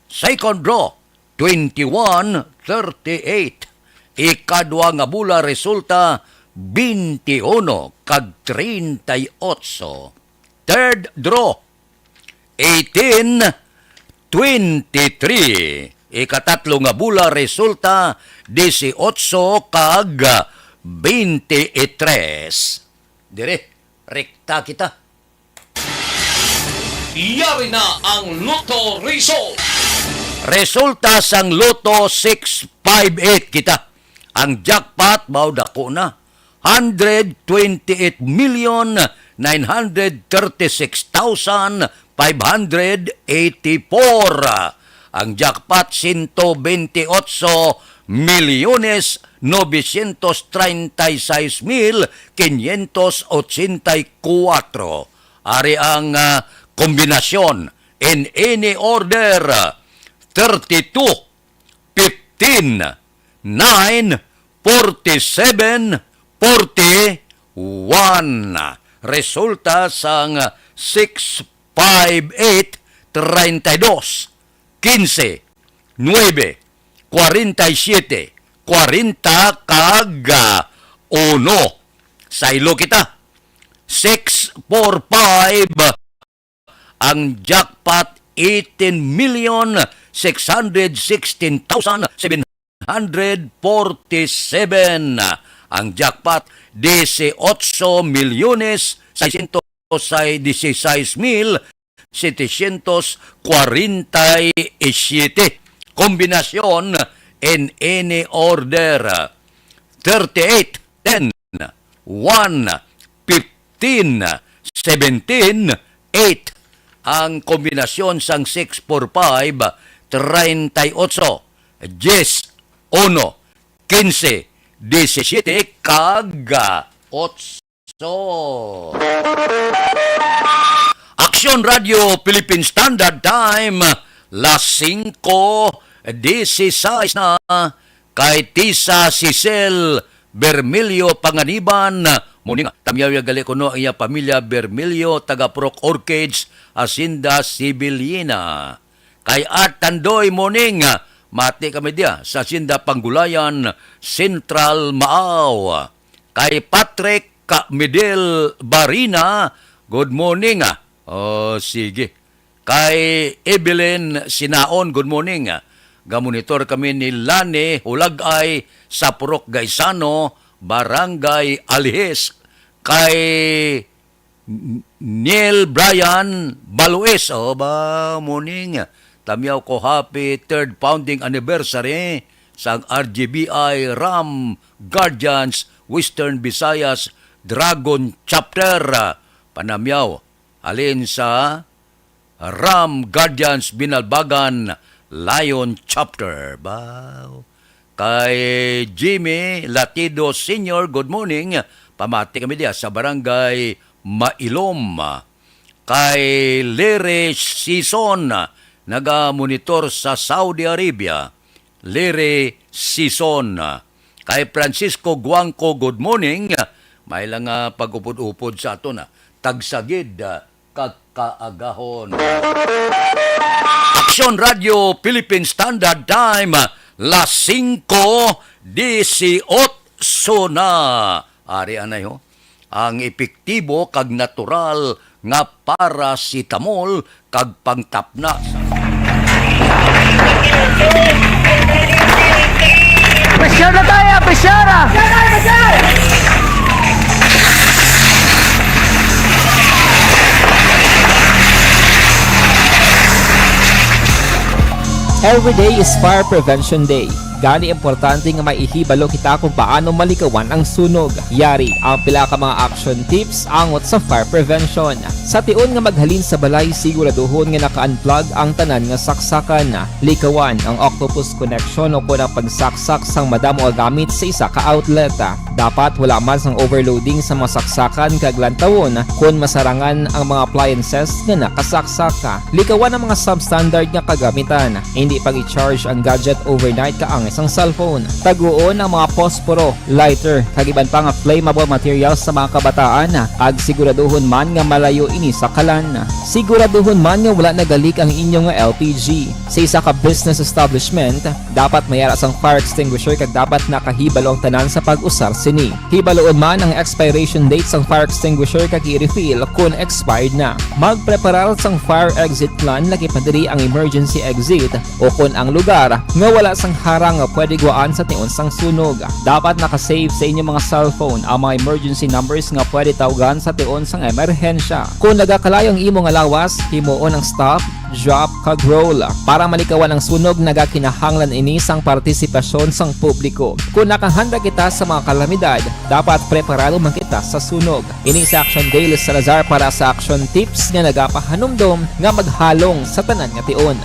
Second draw, twenty-one thirty-eight. Ikadwa nga bula resulta twenty-one kag treinta y ocho. Third draw, eighteen twenty-three. Ikatatlo nga bula resulta dieciocho kag twenty-three. Dire, rekta kita. Yari na ang Lotto Result. Resulta sang Lotto six five eight kita. Ang jackpot mao dako na. Hundred twenty-eight million nine hundred thirty-six thousand five hundred eighty-four. Ang jackpot, sento bentiocho milyones novecientos treinta y seis mil quinientos ochenta y cuatro. Ari ang, ah, kombinasyon in any order, thirty-two, fifteen, nine, forty-seven, forty-one. Resulta sang six five eight, treinta y dos, quince, nuebe, cuarenta y siete, cuarenta kag, ah, uno. Saylo kita. Six four five, ang jackpot, eighteen million six hundred sixteen thousand seven hundred forty-seven. Ang jackpot, dieciocho milyones seiscientos dieciséis mil setecientos cuarenta y siete. Kombinasyon in any order, thirty-eight, ten, one, fifteen, seventeen, eight. Ang kombinasyon sang six four five, treinta y ocho, diez, uno, quince, diecisiete, kag otso. Aksyon Radio Philippine Standard Time, las singko dieciséis na. Kay Tisa Cecil Bermilio Panganiban, morning. Tamyaw ya gali kuno iya pamilya Bermilio, taga Purok Orchids, Hacienda Sibilina. Kay Art Tandoy, morning. Mati kami diya sa Hacienda Panggulayan, Central Maaw. Kay Patrick Ka-, Midel Barina, good morning, ah. Oh, sige. Kay Evelyn Sinaon, good morning, ah. Gamonitor kami ni Lani Hulagay sa Purok Gaisano, Barangay Alihis. Kay N-, Neil Brian Baluis, oh, ba, morning. Tamyaw ko, happy third founding anniversary sang R G B I Ram Guardians Western Visayas Dragon Chapter. Panamyaw, halin sa Ram Guardians Binalbagan Lion Chapter. Ba, kay Jimmy Latido Senior, good morning. Pamati kami diya sa Barangay Mailom. Kay Lere Sison, naga-monitor sa Saudi Arabia. Lere Sison. Kay Francisco Guangco, good morning. May lang, ah, pag-upod-upod sa aton, ah. Tagsagid, ah, kag kaagahon. Aksyon Radio Philippine Standard Time, las singko dieciocho na. Ari anay, ho. Ang epektibo kag natural nga paracetamol kag pangtapna sa Pressure na tayo! Pressure na! Every day is Fire Prevention Day. Gani, importante nga may ihibalo kita kung paano malikawan ang sunog. Yari ang pila ka mga action tips angot sa fire prevention. Sa tion nga maghalin sa balay, siguraduhon nga naka-unplug ang tanan nga saksakan. Likawan ang octopus connection o kon ang pagsaksak sang madamo nga gamit sa isa ka outlet. Dapat wala man sang overloading sa mga saksakan kag lantawon kon masarangan ang mga appliances nga nakasaksak. Likawan ang mga substandard nga kagamitan. Hindi pag-i-charge ang gadget overnight kaangay sang cellphone. Taguon ang mga posporo, lighter, kag iban pa nga flammable materials sa mga kabataan, kag siguraduhon man nga malayo ini sa kalan. Siguraduhon man nga wala nagalik ang inyo nga L P G. Sa isa ka business establishment, dapat may ara sang fire extinguisher kag dapat nakahibalo ang tanan sa pag-usar sini. Hibaloon man ang expiration date sang fire extinguisher kag i-refill kon expired na. Magpreparar sang fire exit plan, lakip na diri ang emergency exit, o kon ang lugar nga wala sang harang nga pwede guwaan sa tion sang sunog. Dapat naka-save sa inyong mga cellphone ang mga emergency numbers nga pwede tawgan sa tion sang emerhensya. Kon nagakalayo ang imo nga lawas, himuon ang stop, drop, kag roll. Para malikawan ang sunog, nagakinahanglan ini sang partisipasyon sang publiko. Kon nakahanda kita sa mga kalamidad, dapat preparado man kita sa sunog. Ini si Action Dale Salazar para sa Action Tips nga nagapahanumdom nga maghalong sa tanan nga tion.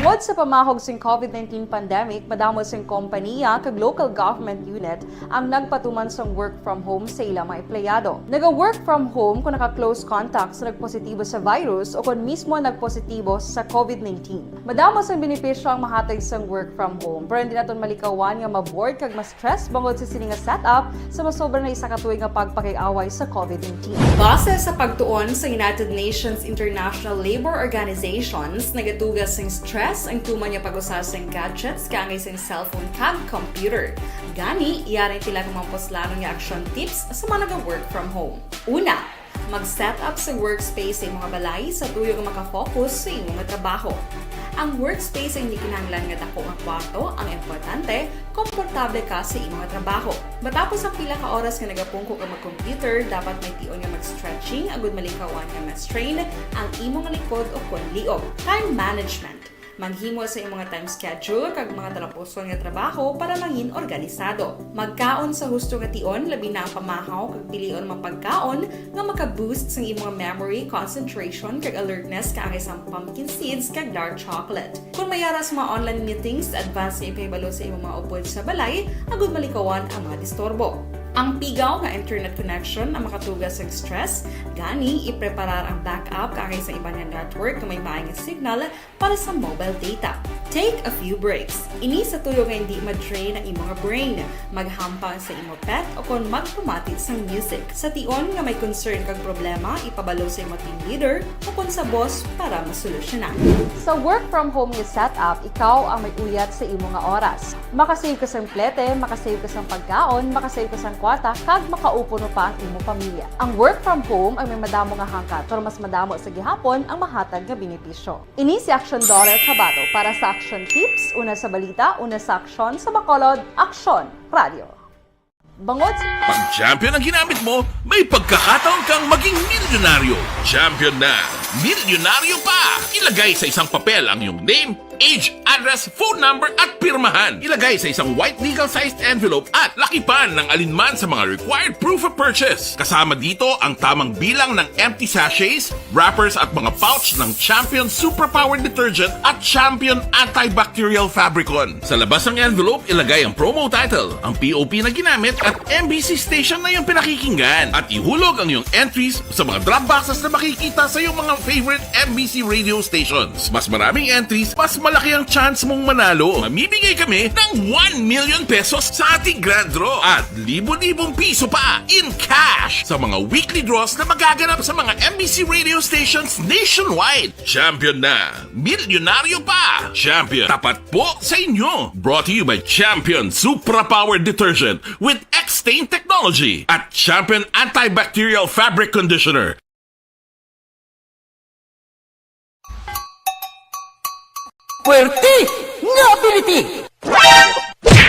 Bangod sa pamahog sing covid nineteen pandemic, madamo sing kompaniya kag local government unit ang nagpatuman sang work from home sa ila mga empleyado. Naga-work from home kung naka-close contact sa nagpositibo sa virus o kon mismo nagpositibo sa covid nineteen. Madamo sang benepisyo ang mahatag sang work from home, pero hindi naton malikawan nga ma-bored kag ma-stress bangod sa sini nga setup sa masobra na isa ka tuig nga pagpakig-away sa covid nineteen. Base sa pagtuon sa United Nations International Labor Organizations, nagatuga sing stress ang tuman nga pag-usa sing gadgets kaangay sing cellphone kag computer. Gani, yari ang pila ka mga puslanon nga action tips sa mga naga-work from home. Una, mag-set up sa workspace sa imong balay sa tuyo nga maka-focus sa imo nga trabaho. Ang workspace ay hindi kinahanglan nga dako nga kwarto, ang importante, komportable ka sa imo nga trabaho. Matapos ang pila ka oras nga nagapungko ka mag-computer, dapat may tion nga mag-stretching agud malikawan nga ma-strain ang imo nga likod o kon liog. Time management. Maghimo sa imo nga time schedule kag mga talapuson nga trabaho para mangin organisado. Magkaon sa husto nga tion, labi na ang pamahaw kag pilion ang mga pagkaon nga maka-boost sang imo nga memory, concentration, kag alertness kaangay sang pumpkin seeds kag dark chocolate. Kon may ara sa mga online meetings, advance nga ipahibalo sa imo mga upod sa balay agud malikawan ang mga disturbo. Ang pigaw nga internet connection ang makatuga sa stress, gani ipreparar ang backup kaangay sa iban nga network nga may maay nga signal para sa mobile data. Take a few breaks. Ini sa tuyo nga hindi ma-drain ang imo nga brain. Maghampang sa imo pet o kon magpamati sang music. Sa tion nga may concern kag problema, ipabalo sa imo team leader o kon sa boss para masolusyonan. Sa work from home nga setup, ikaw ang may uyat sa imo nga oras. Makasave ka sang plete, makasave ka sang pagkaon, makasave ka sang kwarta, kag makaupo pa ang imo pamilya. Ang work from home ang may madamo nga hangkat, pero mas madamo sa gihapon ang mahatag nga benepisyo. Ini si Action Daughter Cabato para sa Action Tips, una sa balita, una sa aksyon, sa Bacolod, Aksyon Radio. Bangod sa Pag champion ang ginamit mo, may pagkakataon kang maging milyonaryo. Champion na, milyonaryo pa! Ilagay sa isang papel ang iyong name, age, address, phone number, at pirmahan. Ilagay sa isang white legal-sized envelope at lakipan ng alinman sa mga required proof of purchase. Kasama dito ang tamang bilang ng empty sachets, wrappers at mga pouch ng Champion Superpower Detergent at Champion Antibacterial Fabricon. Sa labas ng envelope, ilagay ang promo title, ang P O P na ginamit at M B C station na iyong pinakikinggan. At ihulog ang iyong entries sa mga drop boxes na makikita sa iyong mga favorite M B C radio stations. Mas maraming entries, mas Malaki ang chance mong manalo. Mamimigay kami ng one million pesos sa ating grand draw at libo-libong piso pa in cash sa mga weekly draws na magaganap sa mga M B C radio stations nationwide. Champion na! Milyonaryo pa! Champion, tapat po sa inyo! Brought to you by Champion Supra Power Detergent with X-Stain Technology at Champion Antibacterial Fabric Conditioner. Puwerte nga ability!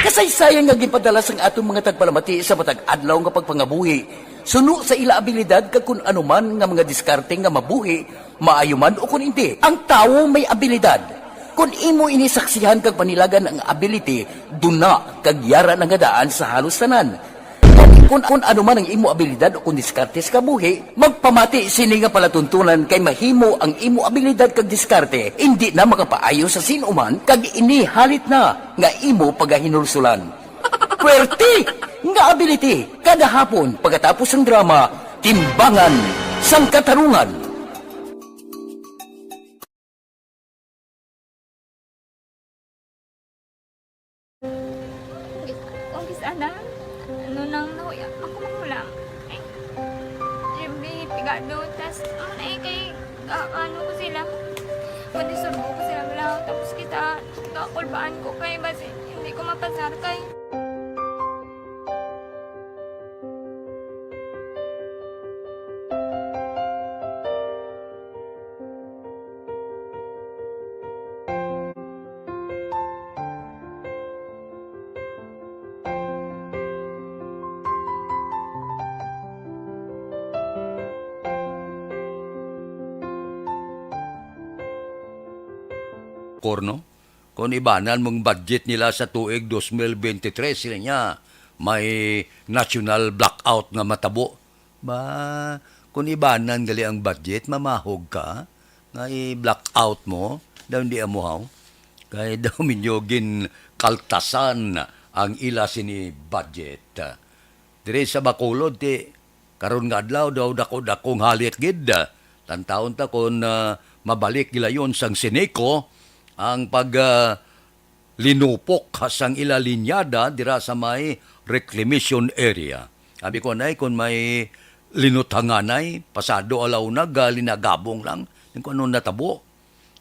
Kasaysayan nga ginpadala sang aton mga tagpalamati sa matag adlaw nga pagpangabuhi, suno sa ila abilidad kag kun ano man nga mga diskarte nga mabuhi, maayo man o kun indi. Ang tawo may abilidad. Kon imo ini saksihan kag panilagan ang ability, duna kag yara na nga daan sa halos tanan. Kon, kon ano man ang imo abilidad o kon diskarte sa kabuhi, magpamati sini nga palatuntunan kay mahimo ang imo abilidad kag diskarte indi na makapaayo sa sin-o man kag ini halit na nga imo pagahinulsulan. Puwerte nga ability kada hapon pagkatapos sang drama Timbangan sang Katarungan. Kung sana, ano nang nahuya ako mangulang. Ay, yung pigado, tas ano na eh, kay ano ko sila, madisturbo ko sila balaw. Tapos kita, kakulbaan ko kay basi hindi ko mapasar kay Korno, kon ibanan mong budget nila sa tuig dos mil bente tres, sila niya may national blackout nga matabo. Ba, kon ibanan gali ang budget, mamahog ka nga i-blackout mo daw hindi amo haw. Kay daw minyo ginkaltasan ang ila sini budget. Diri sa Bacolod, ti karon nga adlaw daw dako-dakong halit gid. Tantawon ta kon ah, mabalik gilayon sang Sineco ang pag ah, linupok sang ila linyada dira sa may reclamation area. Abi ko anay, kon may linuthanganay, pasado alaw nag ah, linagabong lang. Kon ano natabo,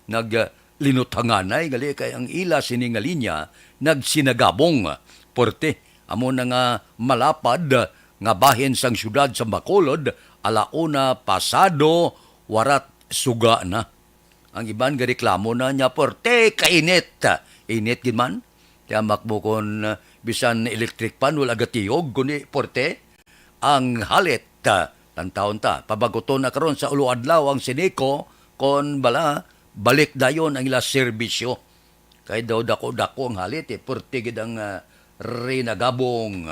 nag ah, linuthanganay gali kay ang ila sini nga linya nagsinagabong. Porte, amo na nga malapad nga bahin sang siyudad sa Bacolod, alauna pasado, warat suga na. Ang iban gareklamo na niya, porte kainit. Init gid man. Tiyamak mo kon ah, bisan electric fan wala gatiyog kundi porte. Ang halit, ah, tantawon ta, pabaguton na karon sa ulo adlaw ang Sineco kon bala balik dayon ang ila serbisyo. Kay daw dako-dako ang halit, eh, porte gid ang ah, rinagabong.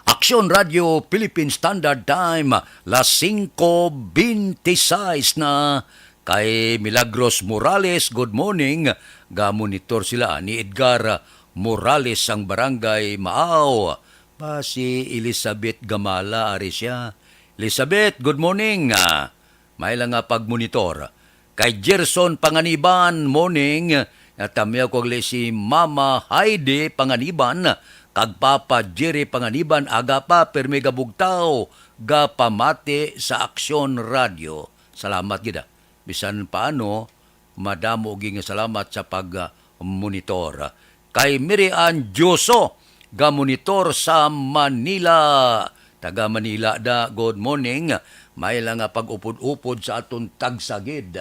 Aksyon Radio Philippine Standard Time, las singko bente sais na. Kay Milagros Morales, good morning. Ga-monitor sila ni Edgar Morales sang Barangay Maaw. Ba si Elizabeth Gamala, ari siya. Elizabeth, good morning. Ah, may lang nga pagmonitor. Kay Gerson Panganiban, morning. Natamiyaw ko gali si Mama Heidi Panganiban kag Papa Jerry Panganiban, aga pa, pirmi gabugtaw, gapamati sa Aksyon Radio. Salamat gid, ah. Bisan paano, madamo gid nga salamat sa pag, ah, monitor. Kay Mirian Dioso, ga-monitor sa Manila. Taga Manila da, good morning. May lang nga pag-upod-upod sa aton tagsagid,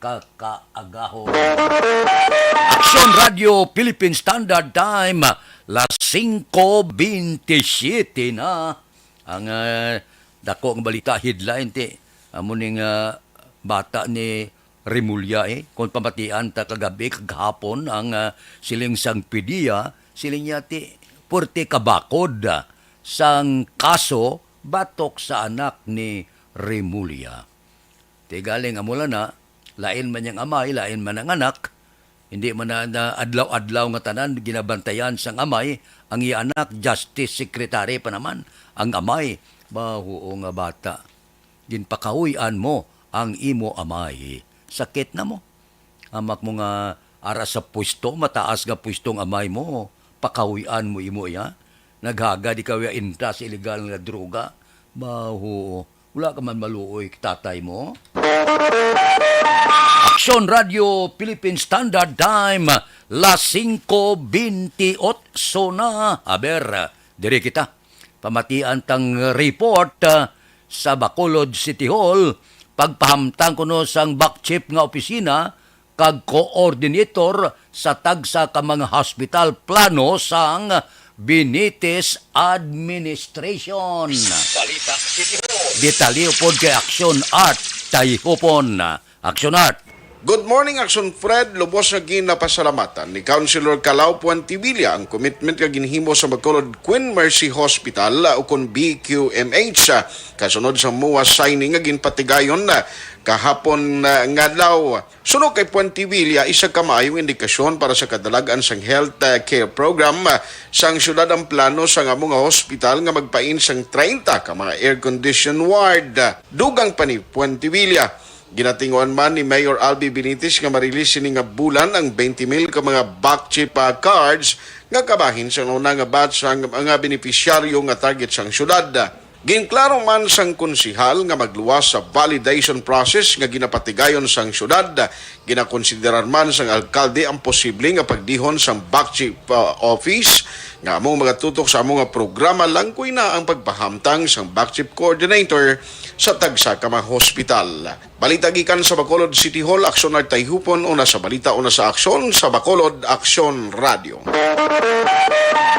kakaagahon. Aksyon Radio Philippine Standard Time, las singko bente siyete na. Ang ah, dako nga balita headline ti amo ning ah, bata ni Remulla, eh. Kung pamatian ta kagabi kag hapon ang ah, siling sang PDEA, siling niya ti puwerte kabakod ah, sang kaso batok sa anak ni Remulla. Ti galing amo lang na, lain man yang amay, lain man ang anak. Hindi man na, na adlaw-adlaw nga tanan ginabantayan sang amay ang iya anak, justice secretary pa naman ang amay. Ba, huo nga bata. Ginpakahuy-an mo ang imo amay. Sakit na mo. Hamak mo nga ara sa pwesto, mataas nga pwesto ang amay mo, pakahuy-an mo imo iya. Naghagad ikaw iya inta sa iligal nga droga. Baho, wala ka man maluoy kay tatay mo. Aksyon Radio Philippine Standard Time, las singko bentiocho na. Aber, diri kita. Pamatian tang report, ah, sa Bacolod City Hall, pagpahamtang kuno sang BACCHIP nga opisina kag coordinator sa tagsa ka mga hospital plano sang Benitez Administration. Balita City Hall. Detalye pod kay Action Art Tayhupon. Action Art. Good morning, Action Fred. Lubos nga ginapasalamatan ni Councilor Calao Puentevilla ang commitment nga ginhimo sa Bacolod Queen Mercy Hospital, uh, ukon B Q M H, uh, kasunod sa MOA signing nga ginpatigayon, uh, kahapon, uh, nga adlaw. Suno kay Puentevilla, isa ka maayong indikasyon para sa kadalag-an sang health, uh, care program, uh, sang syudad ang plano sang amo nga hospital nga magpain sang treinta ka mga air condition ward. Dugang pa ni Puentevilla, ginatinguhan man ni Mayor Albi Benitez nga ma-release sini nga bulan ang twenty mil ka mga BACCHIP cards nga kabahin sa una nga batch sang mga benepisyaryo nga target sang syudad. Ginklaro man sang konsehal nga magluwas sa validation process nga ginapatigayon sang syudad. Ginakonsiderar man sang alkalde ang posible nga pagdihon sang BACCHIP, uh, office nga among magatutok sa among nga programa, langkoy na ang pagpahamtang sang BACCHIP coordinator sa tagsa ka mga hospital. Balita gikan sa Bacolod City Hall, Aksyon Nagtayhupon, una sa balita, una sa aksyon, sa Bacolod Aksyon Radio.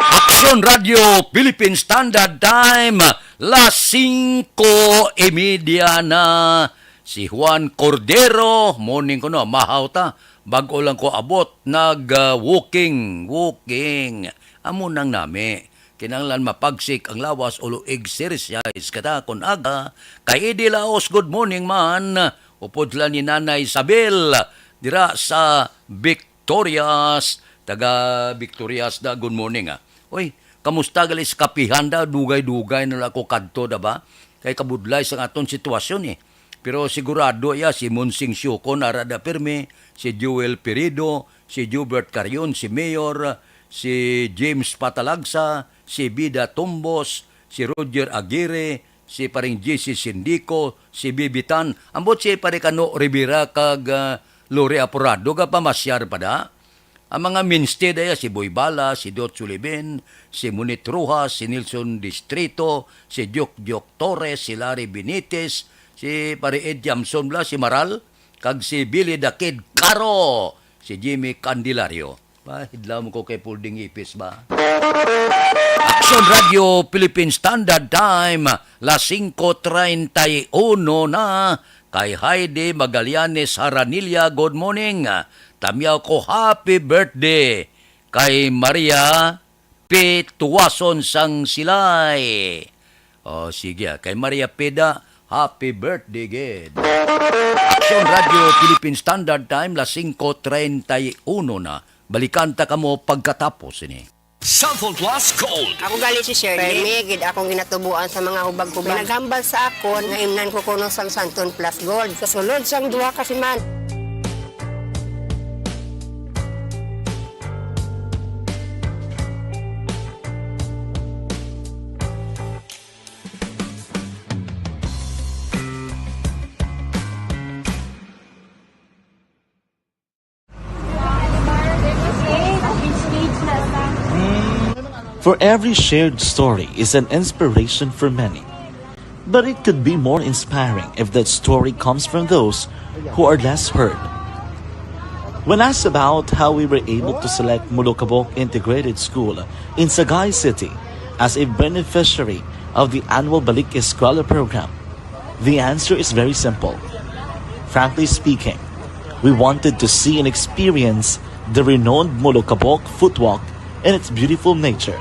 Aksyon Radio, Philippine Standard Time, las singko y media na. Si Juan Cordero, morning ko no, mahaw ta. Bag-o lang ko abot, nag, ah, walking, walking. Amo nang nami. Kinahanglan mapagsik ang lawas, ulo exercise kada kon aga. Kay Eddie Laos, good morning man. Upod sila ni Nanay Isabel, dira sa Victorias. Taga Victorias da, good morning, ah. Uy, kamusta gali sa kapihan da? Dugay-dugay na lang ako kadto da ba? Kay kabudlay sa aton sitwasyon, eh. Pero sigurado ya, si Monsing Siuko nara da pirmi, si Joel Pirido, si Jubert Carion, si Mayor, si James Patalagsa, si Bida Tumbos, si Roger Aguirre, si Paring J C Sindico, si Bibitan, ambot si Pare Kano Rivera kag, ah, Lori Aporado, gapamasyar pa da. Ang mga mainstay daya, si Boy Bala, si Dot Sulibin, si Monit Rojas, si Nelson Distrito, si Diok Diok Torres, si Larry Benitez, si Pare Ed Jamson Blas, si Maral, kag si Billy the Kid Caro, si Jimmy Candelario. Ba, hidlaw mo ko kay Pulding Ipis ba? Action Radio Philippine Standard Time, las singko treinta y uno na. Kay Heidi Magallanes Haranilla, good morning. Tamyaw ko, happy birthday kay Maria P. Tuwason sang Silay. O, sige, ah, kay Maria Peda, happy birthday, gid. Action Radio Philippine Standard Time, las singko treinta y uno na. Balikan ta kamo pagkatapos ini. Cellphone Plus Gold. Ako gali si Shirley. Permi gid akong ginatubuan sa mga hubag-hubag. May naghambal sa akon nga imnan ko kuno sang Santon Plus Gold sa sulod sang duha ka semana. For every shared story is an inspiration for many. But it could be more inspiring if that story comes from those who are less heard. When asked about how we were able to select Mulukabok Integrated School in Sagay City as a beneficiary of the annual Balik Eskwela program, the answer is very simple. Frankly speaking, we wanted to see and experience the renowned Mulukabok Footwalk and its beautiful nature.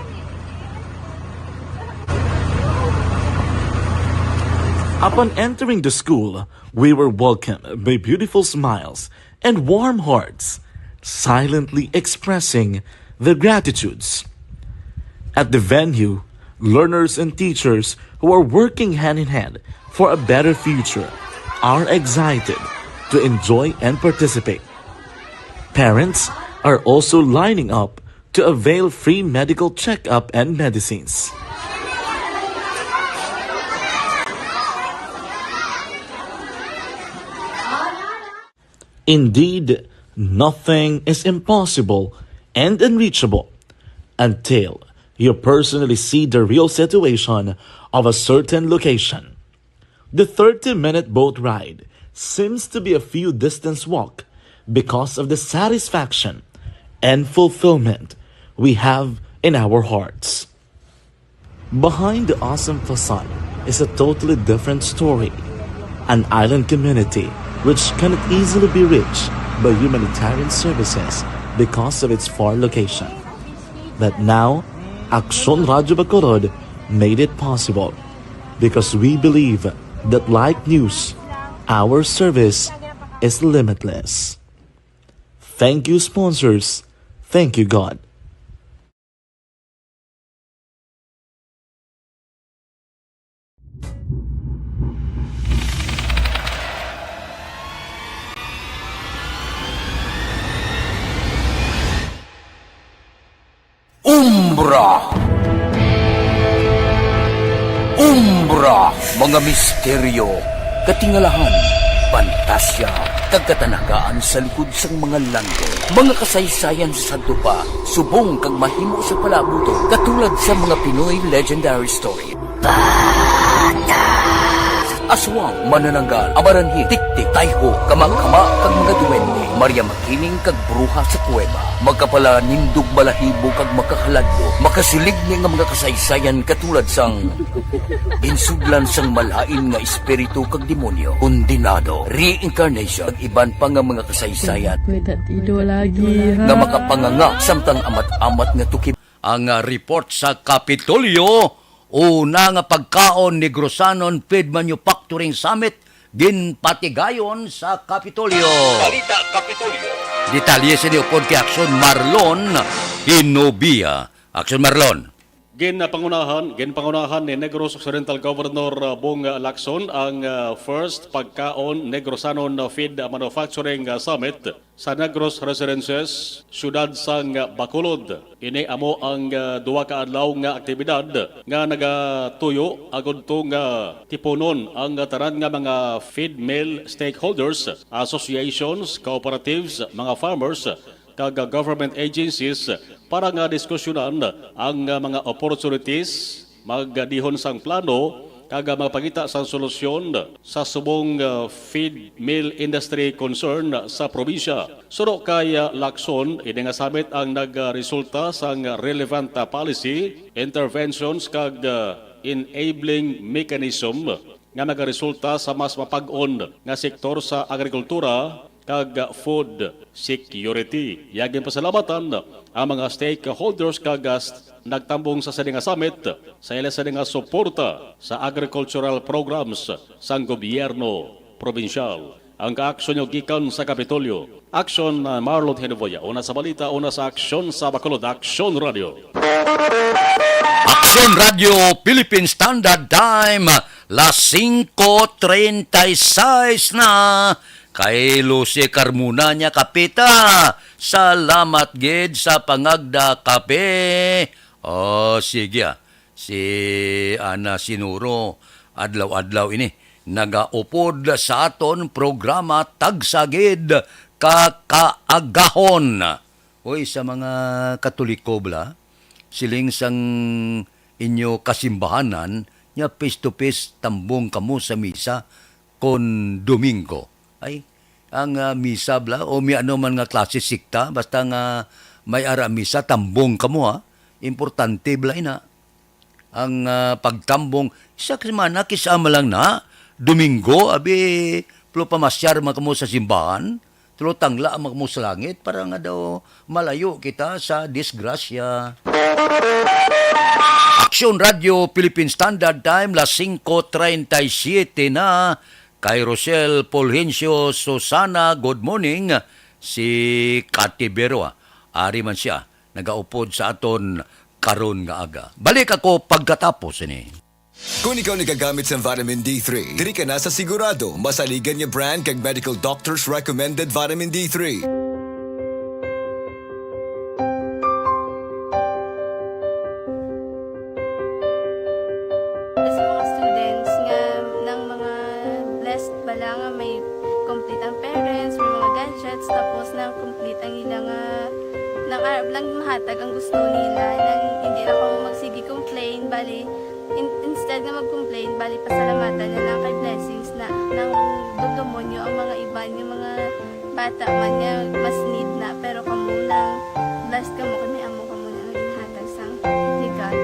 Upon entering the school, we were welcomed by beautiful smiles and warm hearts, silently expressing their gratitudes. At the venue, learners and teachers who are working hand in hand for a better future are excited to enjoy and participate. Parents are also lining up to avail free medical checkup and medicines. Indeed, nothing is impossible and unreachable until you personally see the real situation of a certain location. The thirty-minute boat ride seems to be a few distance walk because of the satisfaction and fulfillment we have in our hearts. Behind the awesome facade is a totally different story. An island community which cannot easily be reached by humanitarian services because of its far location. But now, Aksyon Radyo Bacolod made it possible because we believe that, like news, our service is limitless. Thank you, sponsors. Thank you, God. Umbra. Umbra, mga misteryo, katingalahan, pantasya, kag katanagaan sa likod sang mga langgo. Mga kasaysayan sa sadto pa, subong kag mahimo sa palaabuton, katulad sa mga Pinoy legendary story. Aswang, manananggal, amaranhi, tiktik, tayho, kamakama, kag mga duwende, Maria Makiling kag bruha sa kuweba, makapalanindog balahibo kag makahaladlo, makasilig ni nga mga kasaysayan katulad sang ginsudlan sang malain nga espiritu kag demonyo, kondenado, reincarnation, kag iban pa nga mga kasaysayan nga makapanganga samtang amat-amat nga tukib. Ang ah, report sa Kapitolyo, una nga pagkaon Negrosanon Feed Manufacturing Summit ginpatigayon sa Kapitolyo. Balita Kapitolyo. Detalye sini upod kay Aksyon Marlon Hinobia. Aksyon Marlon. Ginpangunahan, ginpangunahan ni Negros Occidental Governor ah, Bong Lacson ang ah, first pagkaon Negrosanon Feed Manufacturing ah, Summit sa Negros Residences, siyudad sang Bacolod. Ini amo ang ah, duha ka adlaw nga aktibidad nga nagatuyo agud to nga tipunon ang tanan nga mga feed mill stakeholders, associations, cooperatives, mga farmers, kag government agencies para nga diskusyonan ang mga opportunities, magdihon sang plano, kag magpangita sang solusyon sa subong uh, feed mill industry concern sa probinsya. Suno kay uh, Lacson, ini nga summit ang nagresulta sang relevant uh, policy, interventions, kag uh, enabling mechanism nga nagaresulta sa mas mapag-on nga sektor sa agrikultura kag food security. Iya ginpasalamatan ang mga stakeholders kag ah, s- nagtambong sa sini nga summit sa ila sini nga suporta sa agricultural programs sang gobyerno probinsyal. Ang kaaksyon nyo gikan sa Kapitolyo. Aksyon, ah, Marlon Henovoya. Una sa balita, una sa aksyon sa Bacolod, Aksyon Radio. Aksyon Radio Philippine Standard Time, las singko treinta y seis na. Kay Lucy Carmona niya, kapita. Salamat gid sa pangagda, kape. Oh, sige, ah. Si Ana Sinuro, adlaw-adlaw ini nagaupod sa aton programa Tagsagid ka Kaagahon. Uy, sa mga Katoliko bala, siling sang inyo kasimbahanan, nya face to face tambong kamo sa misa kon Domingo. Ay, ang ah, misa bala o may ano man nga klase sikta, basta nga may ara misa, tambong kamo, ha. Importante bala ina. Ang ah, pagtambong, isa ka semana, kis-a man lang na, Domingo, abi, tulo pamasyar man kamo sa simbahan, tulo tangla man kamo sa langit, para nga daw malayo kita sa disgrasya. Aksyon Radio Philippine Standard Time, las singko treinta y siete na. Kay Rosel Fulgencio Susana, good morning. Si Kati Berua, ari man siya, nagaupod sa aton karon nga aga. Balik ako pagkatapos ini. Kung ikaw nagagamit sa vitamin D three, diri ka na sa sigurado, masaligan nga brand kag medical doctor's recommended vitamin D three. nang complete ang ila nga, nang arab lang mahatag ang gusto nila, nang hindi lang kamo magsige complain, bali, in-, instead nga mag-complain, bali, pasalamatan na lang kay blessings na, nang dumdumon nyo ang mga iban, yung mga bata man nga mas need na, pero kamo nang blessed kamo kay may amo kamo na nga ginhatag sang legal.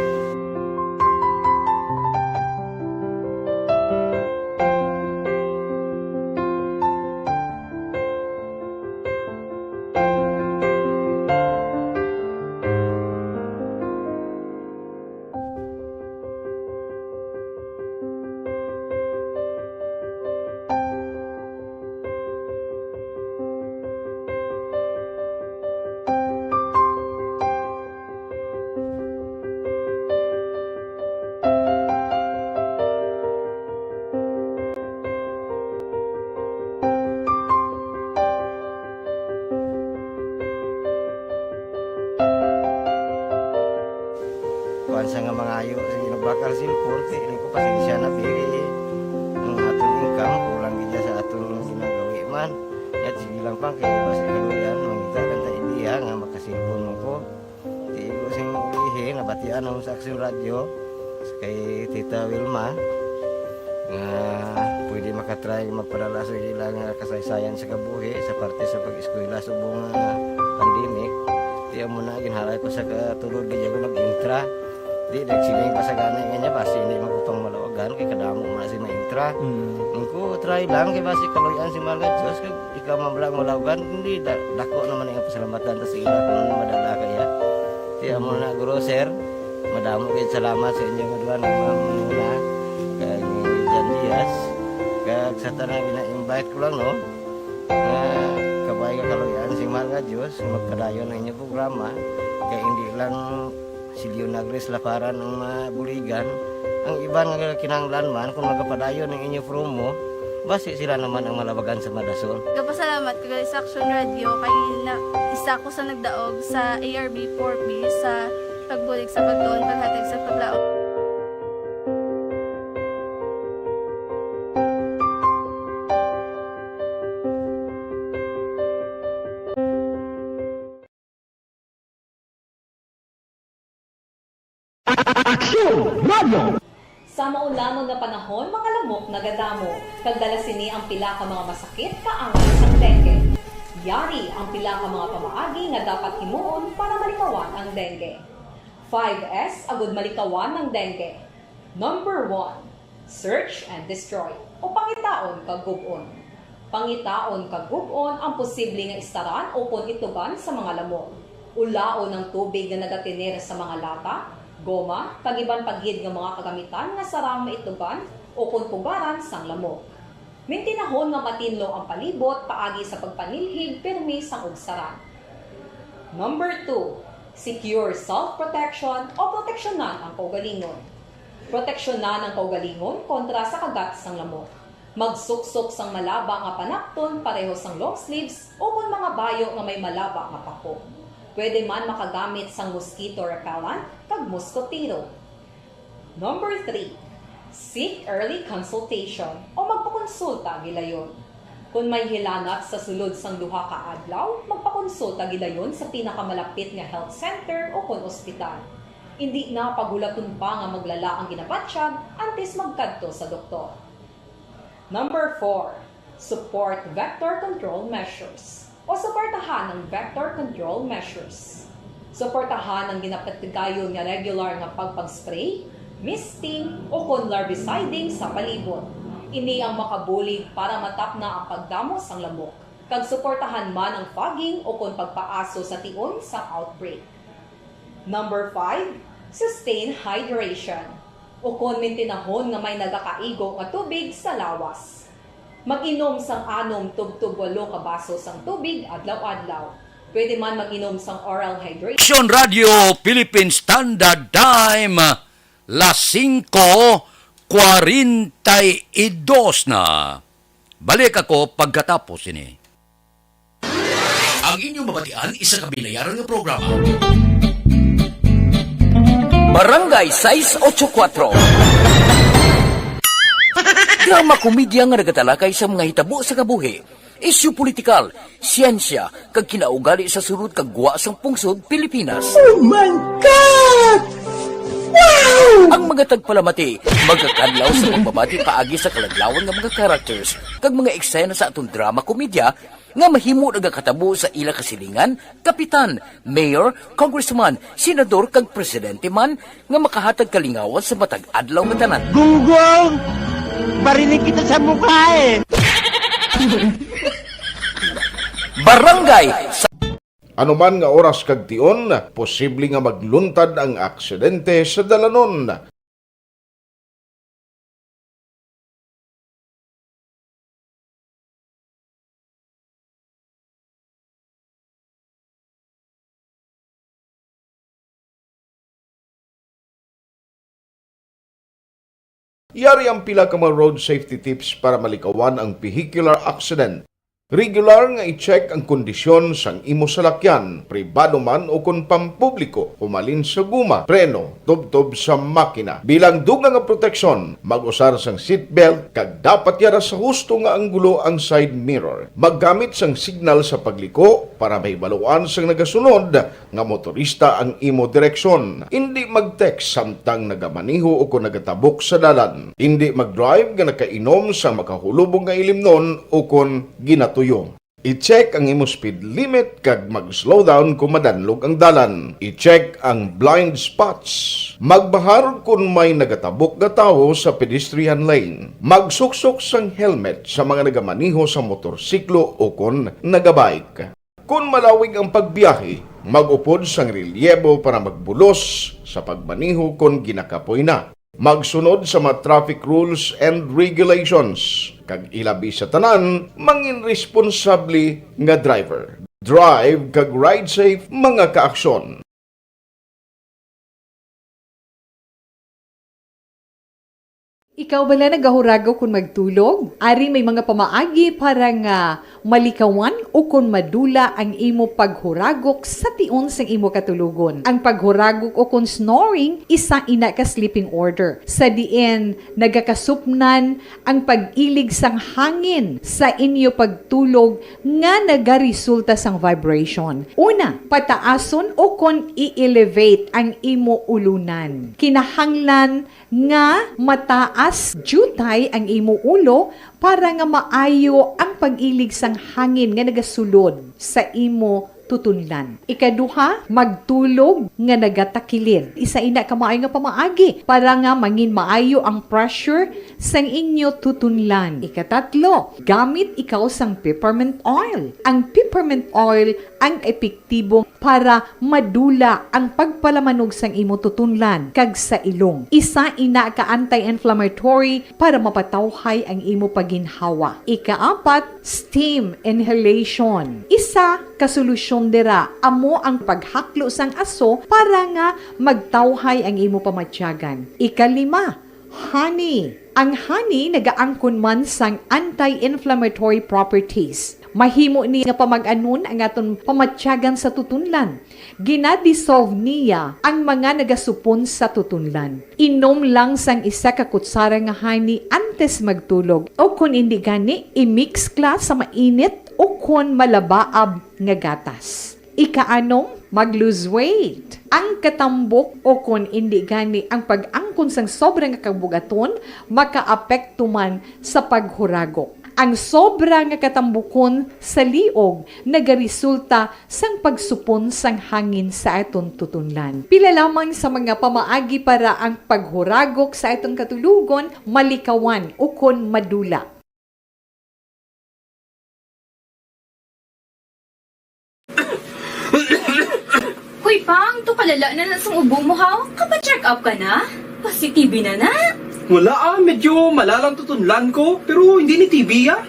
Kuan sa nga mangayo, sige, nagbakal cellphone, ti, ini ko, pasensya na, pili. Ang aton income, kulang gid sa aton ginagawi man. Yat, sige lang pa, kay basi kaluyan, mangita lang ta idea nga makasilpon mo ko. Ti, igo sing ulihi, nabatian ang sa Aksyon Radyo, kay Tita Wilma, nga pwede makatry magpadala sa ilang kasaysayan sa kabuhi, sa parte sa pag-eskwela subong nga pandemic. Ti, amo na, ginhalay ko sa katulod, gid ako nag-intra. Di, nagsiling pa sa gani nga niya, basi hindi man ko pang malawagan, kay kadamo man si maintra. Mm. Nung ko, try lang, kay basi kaluyan si mahal nga Diyos, kag ikaw man lang malawagan, hindi, da-, dako naman ang pasalamatan ta sa ila kung ano madala kaya. Ti, amo na, guro, sir, madamo kayo salamat sa inyo nga duha nga mga muna, kag ni Jan Diaz, kag sa tanan gina-invite ko lang, no, nga kabay nga kaluyan si mahal nga Diyos, magpadayon ang inyong programa, kay hindi lang si Leonagris Laparan ang mabuligan. Ang iban nga kinahanglan man, kung magapadayon ang inyo promo, basi sila naman ang malabagan sa madason. Gapasalamat ko gali sa Aksyon Radyo kay na, isa ko sa nagdaog sa A R B four B sa pagbulig sa pagtuon, paghatag sa paglaom. Aksyon Radio. Sa maulamon nga panahon, mga lamok nagadamo, kag dala sini ang pila ka mga masakit kaangay sang dengue. Yari ang pila ka mga pamaagi nga dapat himuon para malikawan ang dengue. Five S agud malikawan ang dengue. Number one, search and destroy, o pangitaon kag gub-on. Pangitaon kag gub-on ang posible nga istaran ukon itugan sa mga lamok. Ulaon ang tubig nga nagatener sa mga lata, goma, kag iban pa gid nga mga kagamitan nga sarang maitugan ukon pugaran sang lamok. Mintinahon nga matinlo ang palibot paagi sa pagpanilhig pirmi sang ugsaran. Number two, secure self-protection o proteksyonan ang kaugalingon. Proteksyonan ang kaugalingon kontra sa kagat sang lamok. Magsuksok sang malaba nga panapton pareho sang long sleeves ukon mga bayo nga may malaba nga pako. Pwede man makagamit sang mosquito repellent kag muskotero. Number three, seek early consultation o magpakonsulta gilayon. Kon may hilanat sa sulod sang duha ka adlaw, magpakonsulta gilayon sa pinakamalapit nga health center ukon ospital. Indi na paghulaton pa nga maglala ang ginabatyag antes magkadto sa doktor. Number four, support vector control measures o suportahan ang vector control measures. Suportahan ang ginapatigayon nga regular nga pagpag-spray, misting, ukon larviciding sa palibot. Ini ang makabulig para matapna ang pagdamo sang lamok, kag suportahan man ang fogging ukon pagpaaso sa tion sang outbreak. Number five, sustain hydration, ukon mintinahon nga may nagakaigo nga tubig sa lawas. Mag-inom sang anom tubtob walo ka baso sang tubig adlaw-adlaw. Pwede man mag-inom sang oral hydration. Aksyon Radio Philippine Standard Time, las singko kwarenta y dos na. Balik ako pagkatapos ini. Ang inyong mabatian, isa ka binayaran nga programa. Barangay sais ocho kuwatro. Drama komedya nga nagatalakay sa mga hitabo sa kabuhi. Isyu politikal, siyensya, kag kinaugali sa sulod kag gwa sang pungsod Pilipinas. Oh my God! Wow! Ang mga tagpalamati magakadlaw sa pagbabati paagi sa kaladlawan nga mga characters kag mga eksena sa aton drama komedya nga mahimo nagakatabo sa ila kasilingan, kapitan, mayor, congressman, senador, kag presidente man nga makahatag kalingawan sa matag adlaw nga tanan. Gunggong! Barinig kita sa mukha eh! Barangay sa Anuman nga oras kag tion, posible nga magluntad ang aksidente sa dalanon. Yari ang pila ka mga road safety tips para malikawan ang vehicular accident. Regular nga i-check ang kondisyon sang imo salakyan, pribado man o kon pampubliko, humalin sa guma, preno, tubtob sa makina. Bilang dugang nga proteksyon, mag-usar sang seatbelt kag dapat yara sa husto nga anggulo ang side mirror. Maggamit sang signal sa pagliko para mahibaluan sang nagasunod nga motorista ang imo direksyon. Indi mag-text samtang nagamaneho o kon nagatabok sa dalan. Indi mag-drive nga nakainom sa makahulubong nga ilimnon o kon ginatuyo. I-check ang imo speed limit kag mag-slow down kon madanlog ang dalan. I-check ang blind spots. Magbahar kon may nagatabok nga tawo sa pedestrian lane. Magsuksok sang helmet sa mga nagamaneho sa motorsiklo o kon nagabike. Kon malawig ang pagbiyahe, mag-upod sang relyebo para magbulos sa pagmaneho kon ginakapoy na. Magsunod sa mga traffic rules and regulations, kag ilabi sa tanan, mangin responsable nga driver. Drive kag ride safe, mga kaaksyon. Ikaw bala nagahuragok kon magtulog? Ari may mga pamaagi para nga malikawan o kon madula ang imo paghuragok sa tion sang imo katulogon. Ang paghuragok o kon snoring, isa ina ka sleeping order, sa diin nagakasupnan ang pag-ilig sang hangin sa inyo pagtulog nga nagaresulta sang vibration. Una, pataason o kon i-elevate ang imo ulunan. Kinahanglan nga mataas diutay ang imo ulo para nga maayo ang pag-ilig sang hangin nga nagasulod sa imo tutunlan. Ikaduha, magtulog nga nagatakilid. Isa ina ka maayo nga pamaagi para nga mangin maayo ang pressure sang inyo tutunlan. Ikatatlo, gamit ikaw sang peppermint oil. Ang peppermint oil ang epektibo para madula ang pagpalamanog sang imo tutunlan kag sa ilong. Isa ina ka anti-inflammatory para mapatawhay ang imo pagginhawa. Ikaapat, steam inhalation. Isa ka solusyon dira amo ang paghaklo sang aso para nga magtawhay ang imo pamatyagan. Ikalima, honey. Ang honey nagaangkon man sang anti-inflammatory properties. Mahimo ni nga pamag-anon ang aton pamatyagan sa tutunlan. Gina-dissolve niya ang mga nagasupon sa tutunlan. Inom lang sang isa ka kutsara nga honey antes magtulog, o kon indi gani, i-mix kla sa mainit o kon malabaab nga gatas. Ikaanom, mag-lose weight. Ang katambok o kon indi gani ang pag-angkon sang sobra nga kabug-aton makaapekto man sa paghuragok. Ang sobra nga katambukon sa liog nagaresulta sang pagsupon sang hangin sa aton tutunlan. Pila lamang sa mga pamaagi para ang paghuragok sa aton katulogon malikawan ukon madula. Hoy, Pang, to kalala na na sang ubo mo, haw? Kapa-check up ka na? Pasi-T B na na? Wala ah, medyo malalang tutunlan ko, pero hindi ni T B ah.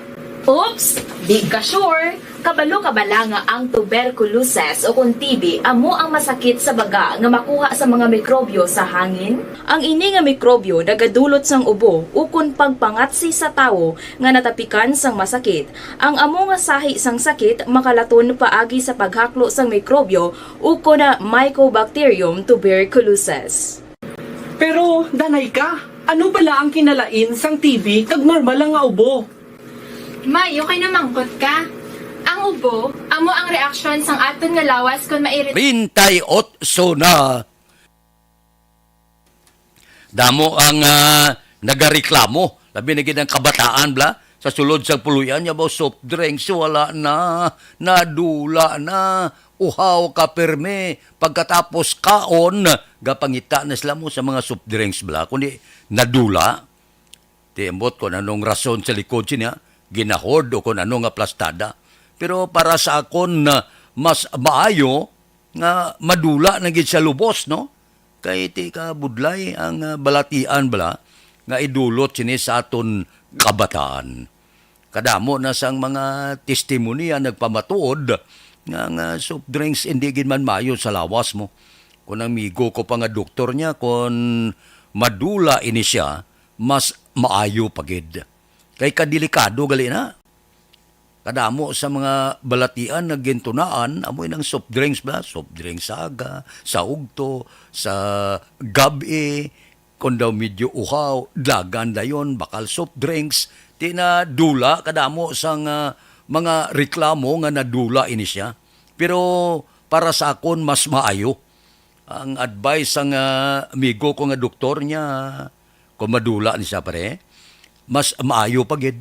Oops! Di ka sure? Kabalo ka bala nga ang tuberculosis o kon T B amo ang masakit sa baga nga makuha sa mga mikrobyo sa hangin? Ang ini nga mikrobyo nagadulot sang ubo ukon pagpangatsi sa tawo nga natapikan sang masakit. Ang amo nga sahi sang sakit makalaton paagi sa paghaklo sang mikrobyo ukon Mycobacterium tuberculosis. Pero, Danay ka, ano bala ang kinalain sang T B kag normal lang nga ubo? Mayo kay namangkot ka. Ang ubo, amo ang reaksyon sang aton nga lawas kon mairita. Treinta y ocho na. Damo ang, ah, nagareklamo, labi na gid ang kabataan, bla, sa sulod sang puloy-an niya ba, soft drinks, wala na, nadula na, uhaw ka pirmi, pagkatapos kaon, gapangita na sila mo sa mga soft drinks, bla, kundi nadula. Ti ambot kon anong rason sa likod sini, ha? Ginahod o kon ano nga plastada. Pero para sa akon, na mas maayo nga madula na gid sa lubos, no? Kay ti ka budlay ang, ah, balatian bala nga idulot sini sa aton kabataan. Kadamo na sang mga testimonya nagpamatuod nga, nga soft drinks hindi gid man maayo sa lawas mo. Kung ang migo ko pa nga doktor niya, kung madula ini siya, mas maayo pa gid. Kay kadelikado gali na. Kadamo sa mga balatian nga gintunaan, amoy nang soft drinks ba? Soft drinks sa aga, sa ugto, sa gab-i, kung daw medyo uhaw, dagan dayon, bakal soft drinks. Ti na dula, kadamo sang, ah, mga reklamo nga nadula ini siya. Pero para sa akon, mas maayo ang advice sang, ah, amigo ko nga doktor niya, kung madula ni siya, pare, mas maayo pa gid.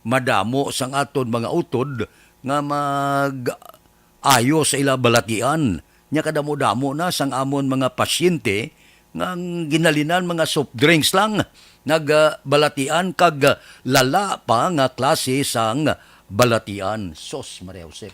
Madamo sang aton mga utod nga mag-ayo sa ila balatian. Nya kadamo-damo na sang amon mga pasyente nga ang ginhalinan mga soft drinks lang, nagbalatian kag lala pa nga klase sang balatian. Sos, Maria Jose.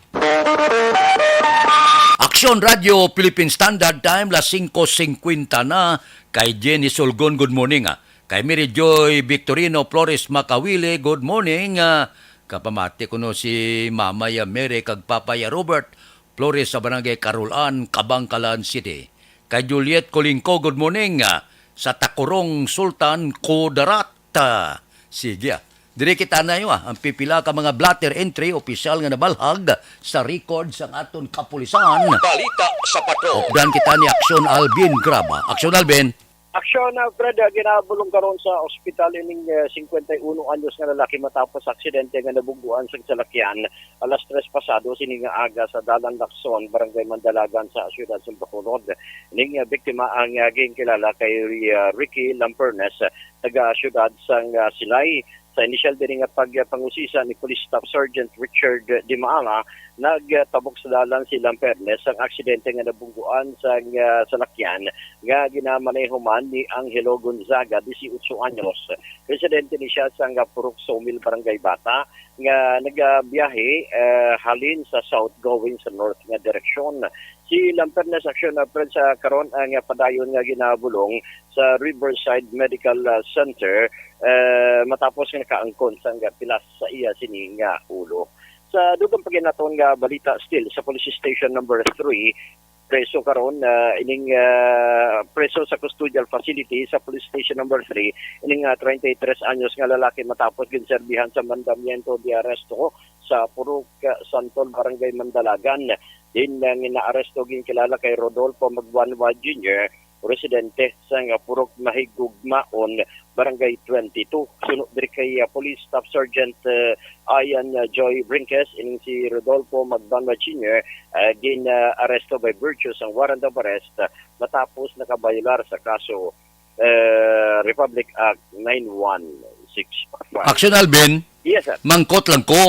Aksyon Radio Philippine Standard Time, las singko singkwenta na. Kay Jenny Sulgon, good morning, ah. Kay Mary Joy Victorino Flores Makawili, good morning, ah. Kapamati ko no si Mama ya Mary kag Papa ya Robert Flores sa Barangay Carolan, Kabangkalan City. Kay Juliet Colingco, good morning, ah, sa Tacorong, Sultan Kudarat. Ah, sige, ah. Diri kita na, ah, ang pipila ka mga blotter entry opisyal nga nabalhag sa record sang aton kapulisan. Balita sa Patrol. Updan kita ni Aksyon Alvin Graba. Aksyon Alvin. Aksyon, ah, Fred, ah, ginabulong karon sa ospital ining, eh, singkwenta y uno anyos nga lalaki matapos sa aksidente nga nabungguan sa salakyan alas tres pasado sini nga aga sa Dalan Lacson, Barangay Mandalagan sa siyudad sa Bacolod. Ning, ah, biktima ang, ah, ginkilala kay, ah, Ricky Lampernes, taga siyudad sang, ah, Silay. Sa inisyal diri nga pagpangusisa ni Police Staff Sergeant Richard Dimaala, nagtabok sa dalan si Lampernes sang aksidente nga nabungguan sang, ah, salakyan nga ginamaneho man ni Angelo Gonzaga, dieciocho anyos. Residente ni siya sang, ah, Purok Sawmill, Barangay Bata, nga nagabiyahe, eh, halin sa south going sa north nga direksyon. Si Lampernes, Aksyon, ah, Fred, sa karon ang, ah, padayon nga ginabulong sa Riverside Medical, ah, Center, eh, matapos nga nakaangkon sang pilas sa iya sini nga ulo. Sa dugang paginaton nga balita, still sa Police Station Number Three, preso karon, ah, ining, ah, preso sa custodial facility sa Police Station Number Three, ining, ah, treinta y tres anyos nga lalaki matapos ginserbihan sa mandamiento de arresto sa Purok, ah, Santol, Barangay Mandalagan. Din ang naaresto ginkilala kay Rodolfo Magbanwa Junior, residente sang Purok Mahigugmaon, Barangay twenty-two. Suno diri kay, ah, Police Staff Sergeant, ah, Ian, ah, Joy Brinques, ining si Rodolfo Magbanwa Junior, ah, gin-aresto by virtue sang warrant of arrest, ah, matapos nakabayolar sa kaso, eh, Republic Act nine one six five. Action, Alvin. Yes, sir. Mangkot lang ko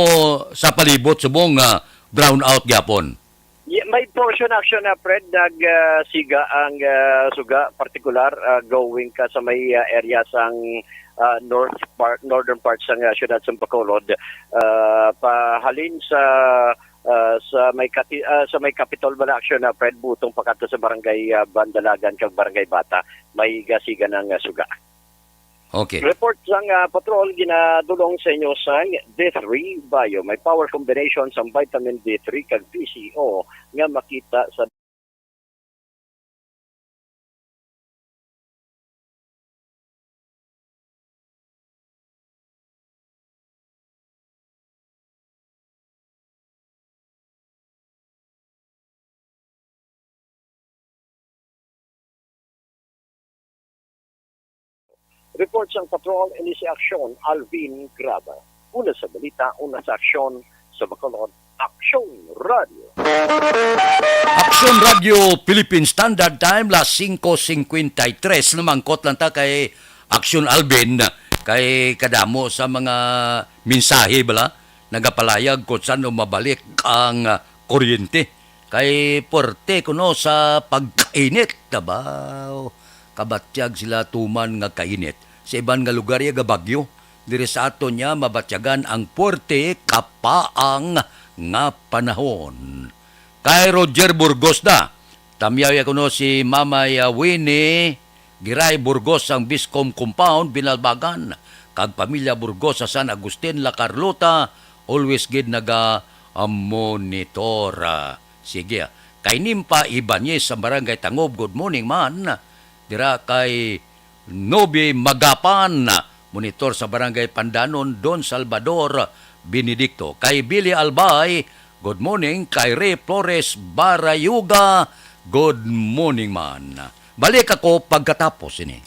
sa palibot subong nga brown out gyapon. Ye-, may portion, Action, na, Fred, nag, ah, siga ang, ah, suga, partikular, ah, going ka sa may, ah, area sang, ah, north part, northern part sang, ah, siyudad sang Bacolod. Ah, pahalin sa, ah, sa may kati-, ah, sa may Capitol bala, Action, na, Fred, butong pakadto sa Barangay, ah, Bandalagan kag Barangay Bata, may gasiga ng, ah, suga. Okay. Report sang, ah, patrol ginadulong sa inyo sang D three Bio. May power combination sang vitamin D three kag P C O nga makita sa Report sang patrol, ini si Aksyon Alvin Graba. Una sa balita, una sa aksyon sa Bacolod, Aksyon Radio. Aksyon Radio Philippine Standard Time, las singko singkwenta y tres. Namangkot lang ta kay Aksyon Alvin, kay kadamo sa mga mensahe bala nagapalayag kung saan mabalik ang, ah, kuryente. Kay puwerte kuno sa pagkainit, tabaw. Kabatyag sila tuman nga kainit. Sa iban nga lugar, iya gabagyo. Diri sa aton niya, mabatyagan ang puwerte kapaang nga panahon. Kay Roger Burgos na, tamyaw ya kuno si Mamay, ah, Winnie Giray Burgos sang Biscom Compound, Binalbagan, kag pamilya Burgos sa San Agustin, La Carlota, always gid naga, ah, monitor. Ah, sige, ah. Kay Nimpa Ibanez sa Barangay Tangob, good morning man. Dira kay Nobi Magapan, monitor sa Barangay Pandanon, Don Salvador Benedicto. Kay Billy Albay, good morning. Kay Ray Flores Barayuga, good morning man. Balik ako pagkatapos ini.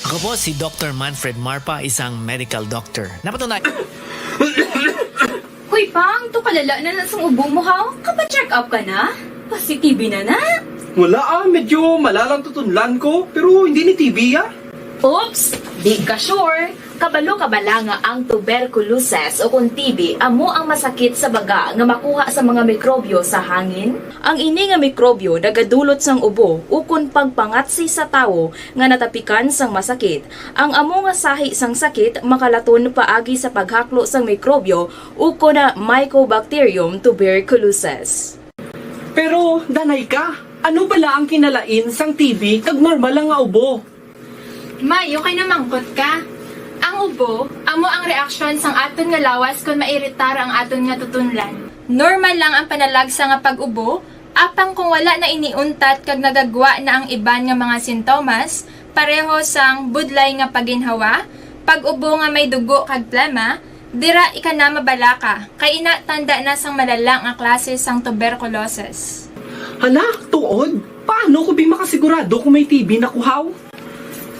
Ako po si Doctor Manfred Marpa, isang medical doctor. Napatunay. Hoy, Pang, to kalala na na sang ubo mo, ha? Kapa-check up ka na? Positive na na? Wala, ah, medyo malalang tutunlan ko, pero hindi ni T B, ah. Oops, di ka sure. Kabalo ka bala nga ang tuberculosis o kon T B amo ang masakit sa baga nga makuha sa mga mikrobyo sa hangin? Ang ini nga mikrobyo nagadulot sang ubo ukon pagpangatsi sa tawo nga natapikan sang masakit. Ang amo nga sahi sang sakit makalaton paagi sa paghaklo sang mikrobyo ukon Mycobacterium tuberculosis. Pero, danay ka, ano bala ang kinalain sang T B kag normal lang nga ubo? May, okay na mangkot ka. Ang ubo, amo ang reaksyon sang aton nga lawas kon mairitar ang aton nga tutunlan. Normal lang ang panalagsa nga pag-ubo, apang kung wala na ini untat kag nagagwa na ang iban nga mga sintomas, pareho sang budlay nga paginhawa, pag-ubo nga may dugo kag plema, dira ika na mabalaka, kay ina tanda na sang malala nga klase sang tuberculosis. Hala, tuod? Paano ko bi makasigurado kung may T B na kuhaw?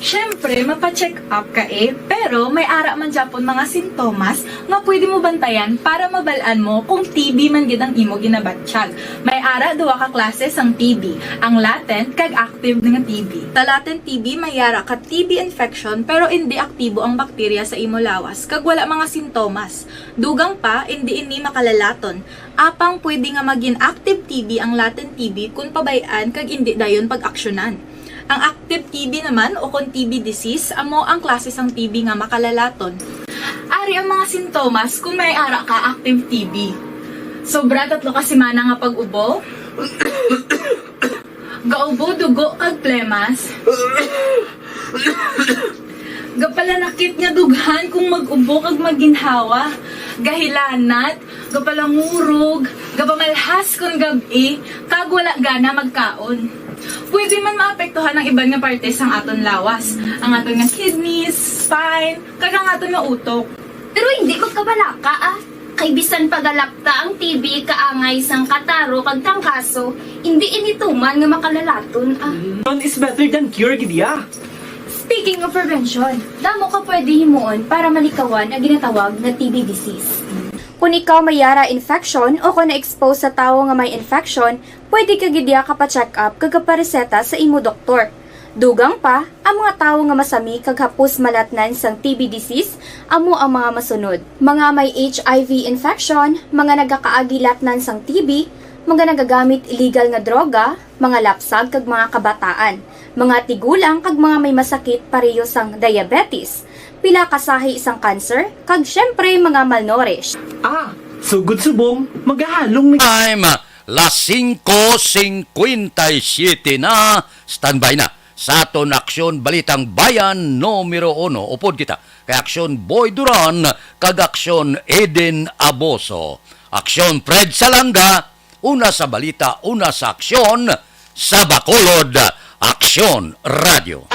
Siyempre, mapa-check up ka eh, pero may ara man gyapon mga sintomas nga pwede mo bantayan para mabal-an mo kung T B man gid ang imo ginabatyag. May ara duha ka klase sang T B, ang latent kag active nga T B. Sa latent T B, may ara ka T B infection pero indi aktibo ang bakterya sa imo lawas kag wala mga sintomas. Dugang pa, indi ini makalalaton. Apang pwede nga magin active T B ang latent T B kon pabay-an kag indi dayon pag-aksyonan. Ang active T B naman, o kon T B disease, amo ang klase sang T B nga makalalaton. Ari ang mga sintomas kon may ara ka active T B. Sobra tatlo ka semana nga pag-ubo. Gaubo dugo kag plemas. Gapalanakit nga dughan kung mag-ubo kag maginhawa. Gahilanat, gapalangurog, gapamalhas kon gab-i, kag wala gana magkaon. Pwede man maapektuhan ang iban nga parte sang aton lawas, ang aton nga kidneys, spine, kag ang aton nga utok. Pero hindi magkabalaka, ah. Kay bisan pa galapta ang T B kaangay sang kataro kag trangkaso, hindi ini tuman nga makalalaton, ah. Prevention is better than cure, gid ya. Speaking of prevention, damo ka pwede himuon para malikawan ang ginatawag nga T B disease. Kung ikaw may yara infection o kung na-expose sa tawo nga may infection, pwede ka gid ya kapa-check up kag kapareseta sa imo doktor. Dugang pa, ang mga tawo nga masami kag hapos malatnan sang T B disease amo ang mga masunod: mga may H I V infection, mga nagakaagi latnan sang T B, mga nagagamit illegal nga droga, mga lapsag kag mga kabataan, mga tigulang kag mga may masakit pareho sang diabetes, pila ka sahi sang cancer, kag siyempre mga malnourished. Ah, sugod subong, magahalong ni Time, las singko singkwenta y siyete na. Standby na sa aton Aksyon Balitang Bayan numero uno. Upod kita kay Aksyon Boy Duran kag Aksyon Eden Aboso. Aksyon Fred Salanga, una sa balita, una sa aksyon, sa Bacolod, Aksyon Radio.